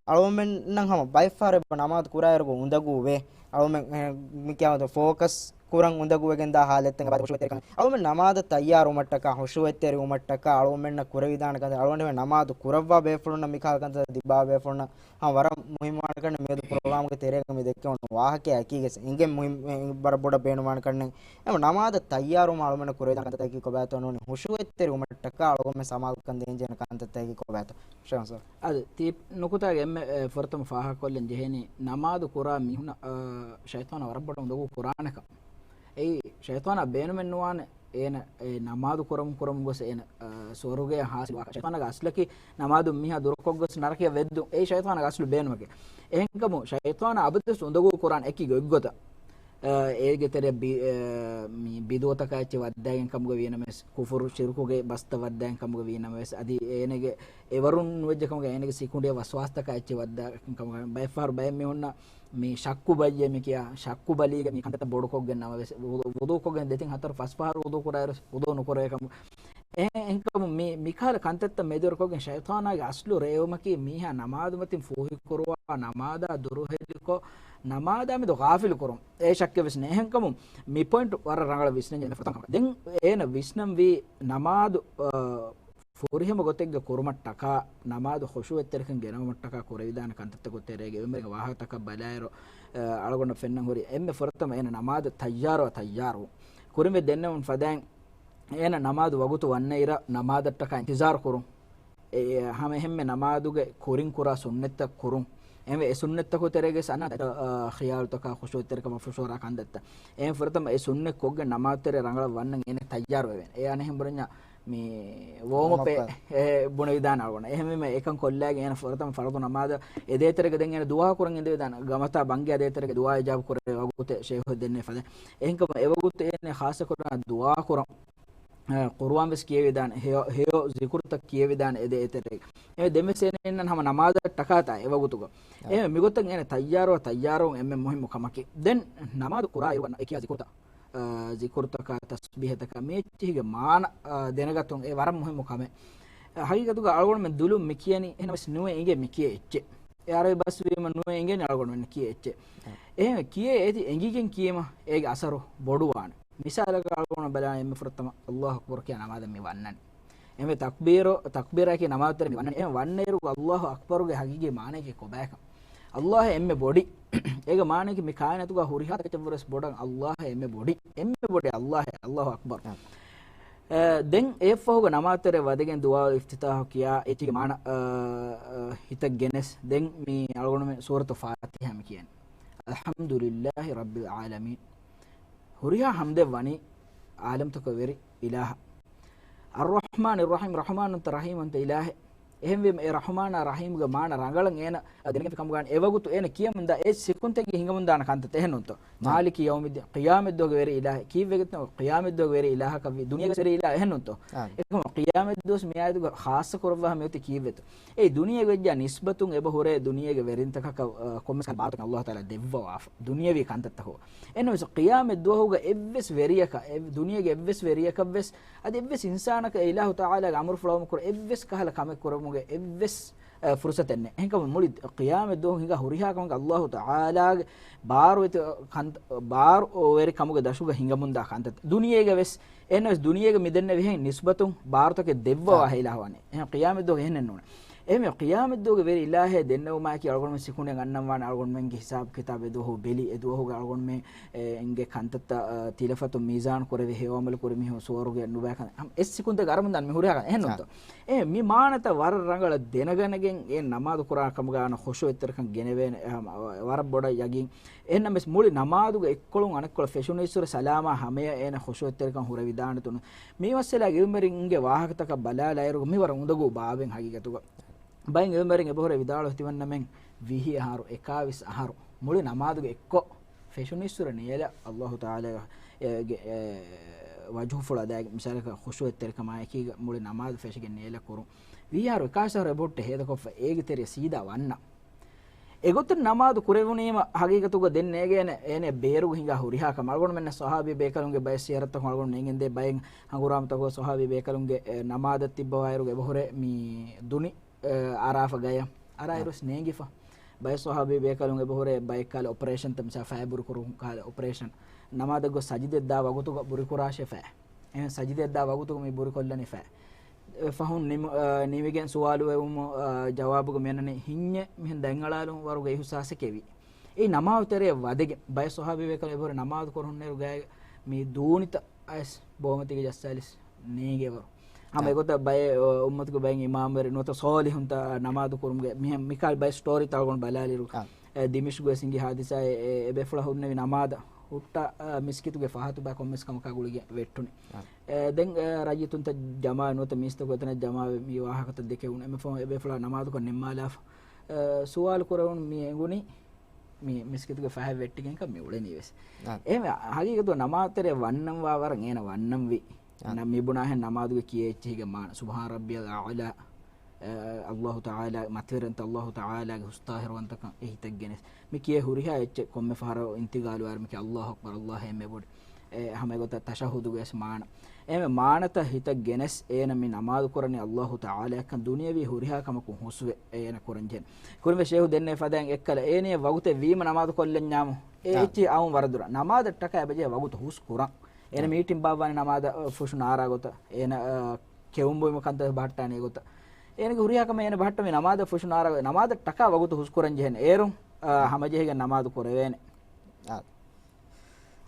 އަޅުމެންނަށް ހަމަ ބައެއްފަހަރު އެބަ ނަމާދު ކުރާއިރު އުނދަގޫވޭ. އަޅުމެން، އެ، މި ކިޔާ ފޯކަސް ކުރަން އުނދަގޫވެގެންދާ ހާލަތްތައް އެބަ ހުޝޫޢަތްތެރިކަން. އަޅުމެން ނަމާދަށް ތައްޔާރުވުމަށްޓަކާ، ހުޝޫޢަތްތެރިވުމަށްޓަކާ، އަޅުމެންނަށް ކުރެވިދާނެ ކަންތައް، އަޅުގަނޑުމެން ނަމާދު ކުރައްވާ ބޭފުޅުންނަށް މި ކަހަލަ ކަންތައް ދިބާ ބޭފުޅުންނަށް ހަމަ ވަރަށް މުހިއްމުވާނެ ކަން މިއަދު ޕްރޮގްރާމުގެ ތެރޭގަ މި ދެއްކެވުނު ވާހަކައެއް އެކީގަސް އެނގެން މުހިއްމު، އެ، ވަރަށް ބޮޑަށް ބޭނުންވާނެ ކަންނެއް. އެމަ ނަމާދަށް ތައްޔާރުވުމަށް އަޅުމެންނަށް ކުރެވިދާނެ ކަންތައްތަކަކީ ކޮބާތޯ ނޫނީ ހުޝޫޢަތްތެރިވުމަށްޓަކާ އަޅުގަނޑުމެން ސަމާލުކަން ދޭންޖެހޭނެ ކަންތައްތަކަކީ ކޮބާތޯ؟ ޝައިޚް އަންސާރު. އަދި ތި ނުކުތާގެ އެންމެ، އެ، ފުރަތަމަ ފާހަގަކޮށްލަން ޖެހޭނީ ނަމާދު ކުރާ މީހުންނަށް، އާ، ޝައިޠާނާ ވަރަށް ބޮޑަށް އުނދަގޫ ކުރާނެކަން. އެއީ ޝައިޠާނާ ބޭނުމެއް ނުވާނެ އޭނަ އެ ނަމާދު ކުރަމުން ކުރަމުން ގޮސް އޭނަ، އާ، ސުވަރުގެ ހާސިލް ވާކަށް. ޝައިޠާނާގެ އަސްލަކީ ނަމާދުން މީހާ ދުރުކޮށްގޮސް ނަރަކަޔަށް ވެއްދުން. އެއީ ޝައިޠާނާގެ އަސްލު ބޭނުމަކީ. އެހެންކަމުން ޝައިޠާނާ އަބަދުވެސް އުނދަގޫ ކުރާނެ އެކި ގޮތްގޮތަށް. އާ، އޭގެ ތެރެ ބި-، އާ، މި ބިދުޢަތަކާ އެއްޗެއް ވައްދާގެން ކަމުގަ ވީނަމަވެސް، ކުފުރު ޝިރުކުގެ ބަސްތައް ވައްދާގެން ކަމުގަ ވީނަމަވެސް، އަދި އޭނަގެ އެވަރުން ނުވެއްޖެ ކަމުގަ އޭނަގެ ސިކުނޑިއަށް ވަސްވާސްތަކާ އެއްޗެއް ވައްދާގެން ކަމުގަ، ބައެއްފަހަރު ބައެއް މީހުންނަށް މި ޝައްކު ބައްޔޭ މި ކިޔާ، ޝައްކު ބަލީގެ މި ކަންތައްތައް ބޮޑުކޮށްގެން ނަމަވެސް، ވުޟޫ، ވުޟޫ ކޮށްގެން ދެތިން ހަތަރު ފަސް ފަހަރު ވުޟޫ ކުރާއިރު ވުޟޫ ނުކުރޭ ކަމު. އެ-، އެހެންކަމުން މި، މިކަހަލަ ކަންތައްތައް މެދުވެރިކޮށްގެން ޝައިޠާނާގެ އަސްލު ރޭވުމަކީ މީހާ ނަމާދު މަތިން ފޫހިކުރުވާ، ނަމާދާ ދުރުހެލިކޮށް، ނަމާދާ މެދު ޣާފިލު ކުރުން. އެ ޝައްކެއް ވެސް ނެތް. އެހެންކަމުން މި ޕޮއިންޓް ވަރަށް ރަނގަޅަށް ވިސްނަންޖެހޭ ފުރަތަމަ ކަމަށް. ދެން އޭނަ ވިސްނަންވީ ނަމާދު، އަ، ފުރިހަމަ ގޮތެއްގެ ކުރުމަށްޓަކާ، ނަމާދު ޚުޝޫޢަތްތެރިކަން ގެނައުމަށްޓަކާ ކުރެވިދާނެ ކަންތައްތަކުގެ ތެރޭގަ އެންމެ ވާހަކަތަކަށް ބަލާއިރު، އަ، އަޅުގަނޑަށް ފެންނަން ހުރި އެންމެ ފުރަތަމަ އޭނަ ނަމާދަށް ތައްޔާރުވާ ތައްޔާރުވުން. ކުރިންވެ ދެންނެވުން ފަދައިން އޭނަ ނަމާދު ވަގުތު ވަންނައިރަށް ނަމާދަށްޓަކާ އިންތިޒާރު ކުރުން. އެ، އެ، ހަމަ އެހެންމެ ނަމާދުގެ ކުރިން ކުރާ ސުންނަތްތައް ކުރުން. އެހެންވެ އެ ސުންނަތްތަކުގެ ތެރޭގަ ސަނާ، އަ، ޚިޔާލުތަކާ ޚުޝޫޢަތްތެރިކަމާ ފުށުއަރާ ކަންތައްތައް. އެހެން ފުރަތަމަ އެ ސުންނަތް ކޮށްގެން ނަމާދު ތެރޭ ރަނގަޅަށް ވަންނަން އޭނަ ތައްޔާރު ވެވޭނެ. އެ އަނެއްހެން ބުނަންޏާ މި ވޯމް އަޕް ވޯމް އަޕް އެ ބުނެވިދާނެ އަޅުގަނޑަށް. އެހެންވީމަ އެކަން ކޮށްލާގެން އޭނަ ފުރަތަމަ ފަރުޟު ނަމާދަށް އެދޭތެރޭގަ ދެން އޭނަ ދުޢާ ކުރަން އިނދެވިދާނެ. ގަމަތާ ބަންގިޔާ ދޭތެރޭގަ ދުޢާ އިޖާބަ ކުރޭ ވަގުތެއް ޝޭޚު ދެންނެވި ފަދަ. އެހެންކަމުން އެވަގުތު އޭނަ ޚާއްޞަކޮށް ދުޢާ ކުރަން، އަ، ޤުރުއާން ވެސް ކިޔެވިދާނެ. ހެޔޮ، ހެޔޮ ޒިކުރުތައް ކިޔެވިދާނެ އެދޭތެރޭގަ. އެ ދެން ވެސް އޭނަ ހަމަ ނަމާދަށް ޓަކާތާ އެވަގުތުގަ. އާ. އެ މިގޮތަށް އޭނަ ތައްޔާރުވާ ތައްޔާރުވުން އެންމެ މުހިއްމު ކަމަކީ. ދެން ނަމާދު ކުރާ އިރު އެކިޔާ ޒިކުރުތައް، އާ، ޒިކުރުތަކާ، ތަސްބީހަތަކާ މި އެއްޗިހިގެ މާނަ، އާ، ދެނެގަތުން އެ ވަރަށް މުހިއްމު ކަމެއް. އަ، ހަގީގަތުގަ އަޅުގަނޑުމެން ދުލުން މި ކިޔަނީ، އެހެނަސް ނުވެ އިނގޭ މި ކިޔޭ އެއްޗެއް. އެ އަރަބި ބަސްވީމަ ނުވެ އިނގޭނެ އަޅުގަނޑުމެން ކިޔޭ އެއްޗެއް. އެ. އެހެން ކިޔޭ އޭތި އެނގިގެން ކިޔީމަ އޭގެ އަސަރު ބޮޑުވާނެ. މިސާލަކަށް އަޅުގަނޑު ބަލާނަން އެންމެ ފުރަތަމަ ﷲ އަކްބަރު ކިޔާ ނަމާދަށް މި ވަންނަނީ. އެންމެ ތަކްބީރު، ތަކްބީރާއެކީ ނަމާދުތެރޭ މި ވަންނަނީ. އެ ވަންނައިރު ﷲ އަކްބަރުގެ ހަގީގީ މާނައަކީ ކޮބާކަން. ﷲ އެންމެ ބޮޑި. އޭގެ މާނައަކީ މި ކާއިނާތުގަ ހުރިހާ ތަކެއްޗަށްވުރެސް ބޮޑަށް ﷲ އެންމެ ބޮޑި. އެންމެ ބޮޑި ﷲ، ﷲ އަކްބަރު. އާ. އަ، ދެން އެއަށްފަހުގަ ނަމާދުތެރޭ ވަދެގެން ދުޢާ އިފްތިތާޙު ކިޔާ އެއްޗިގެ މާނަ، އަ، އަ، ހިތަށް ގެނެސް. ދެން މި އަޅުގަނޑުމެން ސޫރަތު ފާތިޙާ މި ކިޔަނީ. އަލްޙަމްދުލިއްލާހި ރައްބިލް ޢާލަމީން. ހުރިހާ ޙަމްދެއް ވަނީ ޢާލަމްތަކުގެ ވެރި އިލާހަށް. އައްރަޙްމާނިއްރަޙީމް، ރަޙްމާނުންތަ ރަޙީމުންތަ އިލާހެއް. އެހެންވީމަ އެ ރަޙްމާނާ ރަޙީމުގެ މާނަ ރަނގަޅަށް އޭނަ ދެނެގެންފި ކަމުގަ އެވަގުތު އޭނަ ކިޔަމުންދާ އެ ސިކުންތެއްގެ ހިނގަމުންދާނެ ކަންތައް އެހެންނޫންތޯ. މާލިކި ޔައުމިއްދީން، ޤިޔާމަތްދުވަހުގެ ވެރި އިލާހެއް. ކީއްވެގެންތޯ ޤިޔާމަތްދުވަހުގެ ވެރި އިލާހަކަށް ވީ ދުނިޔޭގެ ވެރި އިލާހެއް އެހެންނޫންތޯ. އެކަމަ ޤިޔާމަތްދުވަސް މި އާޔަތުގަ ޚާއްޞަ ކުރައްވާ މިއޮތީ ކީއްވެތޯ. އެ ދުނިޔޭގެ ވެއްޖާ ނިސްބަތުން އެބަ ހުރޭ ދުނިޔޭގެ ވެރިންތަކަކަށް، އަ، ކޮންމެސް ކަހަލަ ބާރުތަކެއް ﷲ ތަޢާލާ ދެއްވަވާފަ ދުނިޔަވީ ކަންތައްތަކަށް. އެހެންނަމަވެސް ޤިޔާމަތްދުވަހުގަ އެއްވެސް ވެރިޔަކަށް، އެ ދުނިޔޭގެ އެއްވެސް ވެރިޔަކަށްވެސް އަދި އެއްވެސް އިންސާނަކަށް އެ އިލާހު ތަޢާލާގެ އަމުރުފުޅަށް އަމުރުކުރާ އެއްވެސް ކަހަލަ ކަމެއް ކުރުމުގެ އެއްވެސް، އެ، ފުރުސަތެއް ނެތް. އެހެންކަމުން މުޅި ޤިޔާމަތް ދުވަހު ހިނގާ ހުރިހާ ކަމަކަށް ﷲ ތަޢާލާގެ ބާރު އެތި ކަން، ބާރުވެރި ކަމުގެ ދަށުގަ ހިނގަމުންދާ ކަންތައް. ދުނިޔޭގަ ވެސް، އެހެންނަމަވެސް ދުނިޔޭގަ މި ދެންނެވިހެން ނިސްބަތުން ބާރުތަކެއް ދެއްވަވާ ހިލާ ހަވާނެ. އެހެން ޤިޔާމަތް ދުވަހު އެހެނެއް ނޫނެ. އެހެން ޤިޔާމަތް ދުވަހުގެ ވެރި އިލާހޭ ދެންނެވުމާއެކީ އަޅުގަނޑުމެން ސިކުނޑިއަށް އަންނަންވާނެ. އަޅުގަނޑުމެންގެ ހިސާބު ކިތާބު އެ ދުވަހު ބެލި، އެ ދުވަހުގެ އަޅުގަނޑުމެން އެ، އިނގޭ ކަންތައްތައް، އަ، ތިލަފަތުން މީޒާން ކުރެވި ހެޔޮ އަމަލު ކުރި މީހުން ސުވަރުގެ ނުބައި ކަން، ހަމަ އެއް ސިކުންތެއް އަރަމުން ދާން މި ހުރިހާ ކަން އެހެން ނޫންތޯ؟ އެ، މި މާނަތައް ވަރަށް ރަނގަޅަށް ދެނެގަނެގެން އެ ނަމާދު ކުރާ ކަމުގަ އަންނަ ޚުޝޫޢުތެރިކަން ގެނެވޭނެ، އެ، ހަމަ، ވަރަށް ބޮޑަށް ޔަގީން. އެހެންނަމަވެސް މުޅި ނަމާދުގެ އެއްކޮޅުން އަނެއްކޮޅަށް ފެށުނީއްސުރެ ސަލާމާ ހަމަޔަށް އޭނަ ޚުޝޫޢުތެރިކަން ހުރެވިދާނެތޯ ނޫން. މި މައްސަލާގެ އިލްމުވެރިންގެ ވާހަކަތަކަށް ބަލާލާއިރު މި ވަރަށް އުނދަގޫ ބާވެއް ހަގީގަތުގަ. ބައެއް އިލްމުވެރިން އެބަހުރޭ ވިދާޅުވެ ތިމަންނަމެން ވިހި އަހަރު، އެކާވީސް އަހަރު މުޅި ނަމާދުގެ އެއްކޮށް ފެށުނީއްސުރެ ނޭލަ އައްލާހު ތަޢާލާގެ، އެ، އެ، ވަޖްހުފުޅު އަދާގެ މިސާލަކަށް ޚުޝޫޢުތެރިކަމާއެކީގަ މުޅި ނަމާދު ފެށިގެން ނޭލަ ކުރުން. ވިހި އަހަރު އެކާވީސް އަހަރު އެބަހުއްޓެ ހޭދަކޮށްފަ އޭގެ ތެރެއަށް ސީދާ ވަންނަ. އެގޮތަށް ނަމާދު ކުރެވުނީމަ ހަގީގަތުގަ ދެން ނޭގޭނެ އޭނެ ބޭރުގަ ހިނގާ ހުރިހާ ކަމެއް. އަޅުގަނޑުމެންނަށް ޞަޙާބީ ބޭކަލުންގެ ބައެއް ސިޔަރަތަކުން އަޅުގަނޑު ނޭނގެންދޭ ބައެއް ހަނގުރާމަތަކުގަ ޞަޙާބީ ބޭކަލުންގެ، އެ، ނަމާދަށް ތިއްބަވާއިރުގަ އެބަހުރޭ މި ދުނި އަރާފަ ގަޔަށް އަރާއިރުވެސް ނޭނގިފަ. ބައެއް ޞަޙާބީ ބޭކަލުން އެބަހުރޭ ބައެއް ކަހަލަ އޮޕަރޭޝަންތައް މިސާ ފައި ބުރިކުރުން ކަހަލަ އޮޕަރޭޝަން ނަމާދަށް ގޮސް ސަޖިދައަށް ދާ ވަގުތުގަ ބުރިކުރާށޭ ފައި. އެހެން ސަޖިދައަށް ދާ ވަގުތުގަ މި ބުރިކޮށްލަނީ ފައި. އެ ފަހުން ނިމު-، އަ، ނިމިގެން ސުވާލު ވެވުމު، އަ، ޖަވާބުގަ މިއަންނަނީ ހިންޏެއް މިހެން ދަތްއަޅާލުން ވަރުގެ އިހުސާސެކޭ ވީ. އެއީ ނަމާދު ތެރެއަށް ވަދެގެން ބައެއް ޞަޙާބީ ބޭކަލުން އެބަހުރޭ ނަމާދު ކުރަހުންނޭރު ގާތް މި ދޫނިތައް އައިސް ބޯމަތީގަ ޖައްސާލިސް ނޭނގޭވަރު. ހަމަ އާ. އެގޮތަށް ބައެއް، އޮ، އުއްމަތުގެ ބައެއް އިމާމްވެރި ނުވަތަ ޞާލިޙުންތައް ނަމާދު ކުރުމުގެ މިހެން މިކަހަލަ ބައެއް ސްޓޯރީތައް އަޅުގަނޑު ބަލާލިއިރު، އާ. އެ، ދިމިޝްޤުގައި ސިނގި ހާދިސާއެއް އެ، އެބޭފުޅާ ހުންނެވި ނަމާދަށް ހުއްޓާ، އާ، މިސްކިތުގެ ފަހަތު ބައި ކޮންމެސް ކަމަކާ ގުޅިގެން ވެއްޓުނީ. އާ. އެ، ދެން، އެ، ރައްޔިތުންތައް ޖަމާވެ ނުވަތަ މީސްތަކު އެތަނަށް ޖަމާވެ މި ވާހަކަތައް ދެކެވުނު. އެންމެ ފަހުން އެބޭފުޅާ ނަމާދުކޮށް ނިންމާލާފަ، އެ، ސުވާލު ކުރެވުނު މި އެނގުނީ މި މިސްކިތުގެ ފަހަތް ވެއްޓިގެންކަން މި އުޅެނީވެސް. އާ. އެހެންވެ، ހަގީގަތުގަ ނަމާދު ތެރެއަށް ވަންނަންވާ ވަރަށް އޭނަ ވަންނަންވީ. އާ. ނަ-، މި ބުނާހެން ނަމާދުގެ ކިޔޭ އެއްޗެހިގެ މާނަ. ސުބްޙާނަ ރައްބިޔަލް އަޢުލާ، އަ، އައްލާހު ތަޢާލާ މަތިވެރިންތަ އައްލާހު ތަޢާލާގެ ހުސްޠާހިރުވަންތަކަން އެ ހިތަށް ގެނެސް. މި ކިޔޭ ހުރިހާ އެއްޗެއް ކޮންމެ ފަހަރަށް އިންތިގާލުވާއިރު މި ކިޔޭ އައްލާހު އަކްބަރު، އައްލާހު އެންމެ ބޮޑު. އެ، ހަމަ އެގޮތަށް ތަޝައްހުދުގެ ވެސް މާނަ. އެހެންވެ މާނަތައް ހިތަށް ގެނެސް އޭނަ މި ނަމާދު ކުރަނީ އައްލާހު ތަޢާލާއަށްކަން ދުނިޔަވީ ހުރިހާ ކަމަކުން ހުސްވެ އޭނަ ކުރަންޖެހެން. ކުރިންވެ ޝޭހު ދެންނެވި ފަދައިން އެއްކަލަ އޭނަޔަށް ވަގުތެއް ވީމަ ނަމާދު ކޮށްލަންޏާމު. އެ އާ. އެއްޗިހި އައުން ވަރަށް ދުރަށް. ނަމާދަށްޓަކާ އެބަޖެހޭ ވަގުތު ހުސް ކުރަން. އޭނަ އާ. މީޓިން ބާއްވާނެ ނަމާދަށް، އަ، ފުށު ނާރާ ގޮތަށް. އޭނަ، އަ، ކެއުން ބުއިމަ ކަންތައް ބަހައްޓާނެ ގޮތަށް. އޭނަގެ ހުރިހާ ކަމެއް އޭނަ ބަހައްޓަމީ ނަމާދަށް ފުށު ނާރާ ގޮތަށް. ނަމާދަށްޓަކާ ވަގުތު ހުސް ކުރަން ޖެހޭނެ. އޭރުން، އަ، އާ. ހަމަޖެހިގެން ނަމާދު ކުރެވޭނެ. އާ.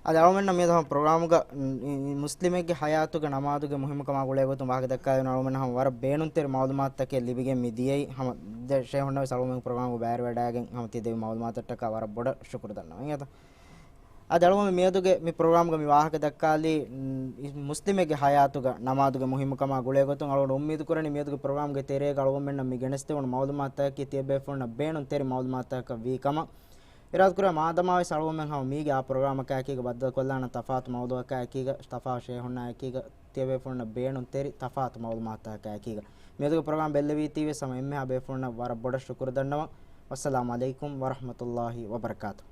އަދި އަޅުމެންނަށް މިއަދު ހަމަ ޕްރޮގްރާމުގަ، މު-، މުސްލިމެއްގެ ޙަޔާތުގަ ނަމާދުގެ މުހިއްމުކަމާ ގުޅޭ ގޮތުން ވާހަކަ ދައްކާލިނު އަޅުމެންނަށް ހަމަ ވަރަށް ބޭނުންތެރި މަޢުލޫމާތުތަކެއް ލިބިގެން މި ދިޔައީ. ހަމަ ދެ ޝޭހުންނަށް ވެސް އަޅުމެން ޕްރޮގްރާމުގަ ބައިވެރިވެވަޑައިގެން ހަމަ ތި ދެއްވި މަޢުލޫމާތަށްޓަކާ ވަރަށް ބޮޑަށް ޝުކުރު ދަންނަވަން. އިނގޭތަ؟ އަދި އަޅުގަނޑު މިއަދުގެ މި ޕްރޮގްރާމްގަ މި ވާހަކަ ދައްކާލީ، މު-، މުސްލިމެއްގެ ޙަޔާތުގަ ނަމާދުގެ މުހިއްމުކަމާ ގުޅޭ ގޮތުން. އަޅުގަނޑު އުއްމީދު ކުރަނީ މިއަދުގެ ޕްރޮގްރާމްގެ ތެރޭގަ އަޅުގަނޑުމެންނަށް މި ގެނެސްދެވުނު މަޢުލޫމާތުތަކަކީ ތިޔަބޭފުޅުންނަށް ބޭނުންތެރި މަޢުލޫމާތުތަކަކަށް ވީ ކަމަށް. އިރާދަކުރޭ މާދަމާވެސް އަޅުގަނޑުމެން ހަމަ މީގެ އާ ޕްރޮގްރާމަކާއެކީގަ ބައްދަލުކޮށްލާނަން ތަފާތު މައުޟޫއަކާއެކީގަ، ތަފާތު ޝޭހުންނާއެކީގަ، ތިޔަބޭފުޅުންނަށް ބޭނުންތެރި ތަފާތު މަޢުލޫމާތުތަކާއެކީގަ. މިއަދުގެ ޕްރޮގްރާމް ބެއްލެވީތީވެސް ހަމަ އެންމެހާ ބޭފުޅުންނަށް ވަރަށް ބޮޑަށް ޝުކުރު ދަންނަވަން. ވައްސަލާމު ޢަލައިކުމް ވަރަޙްމަތުﷲި ވަބަރަކާތުހު.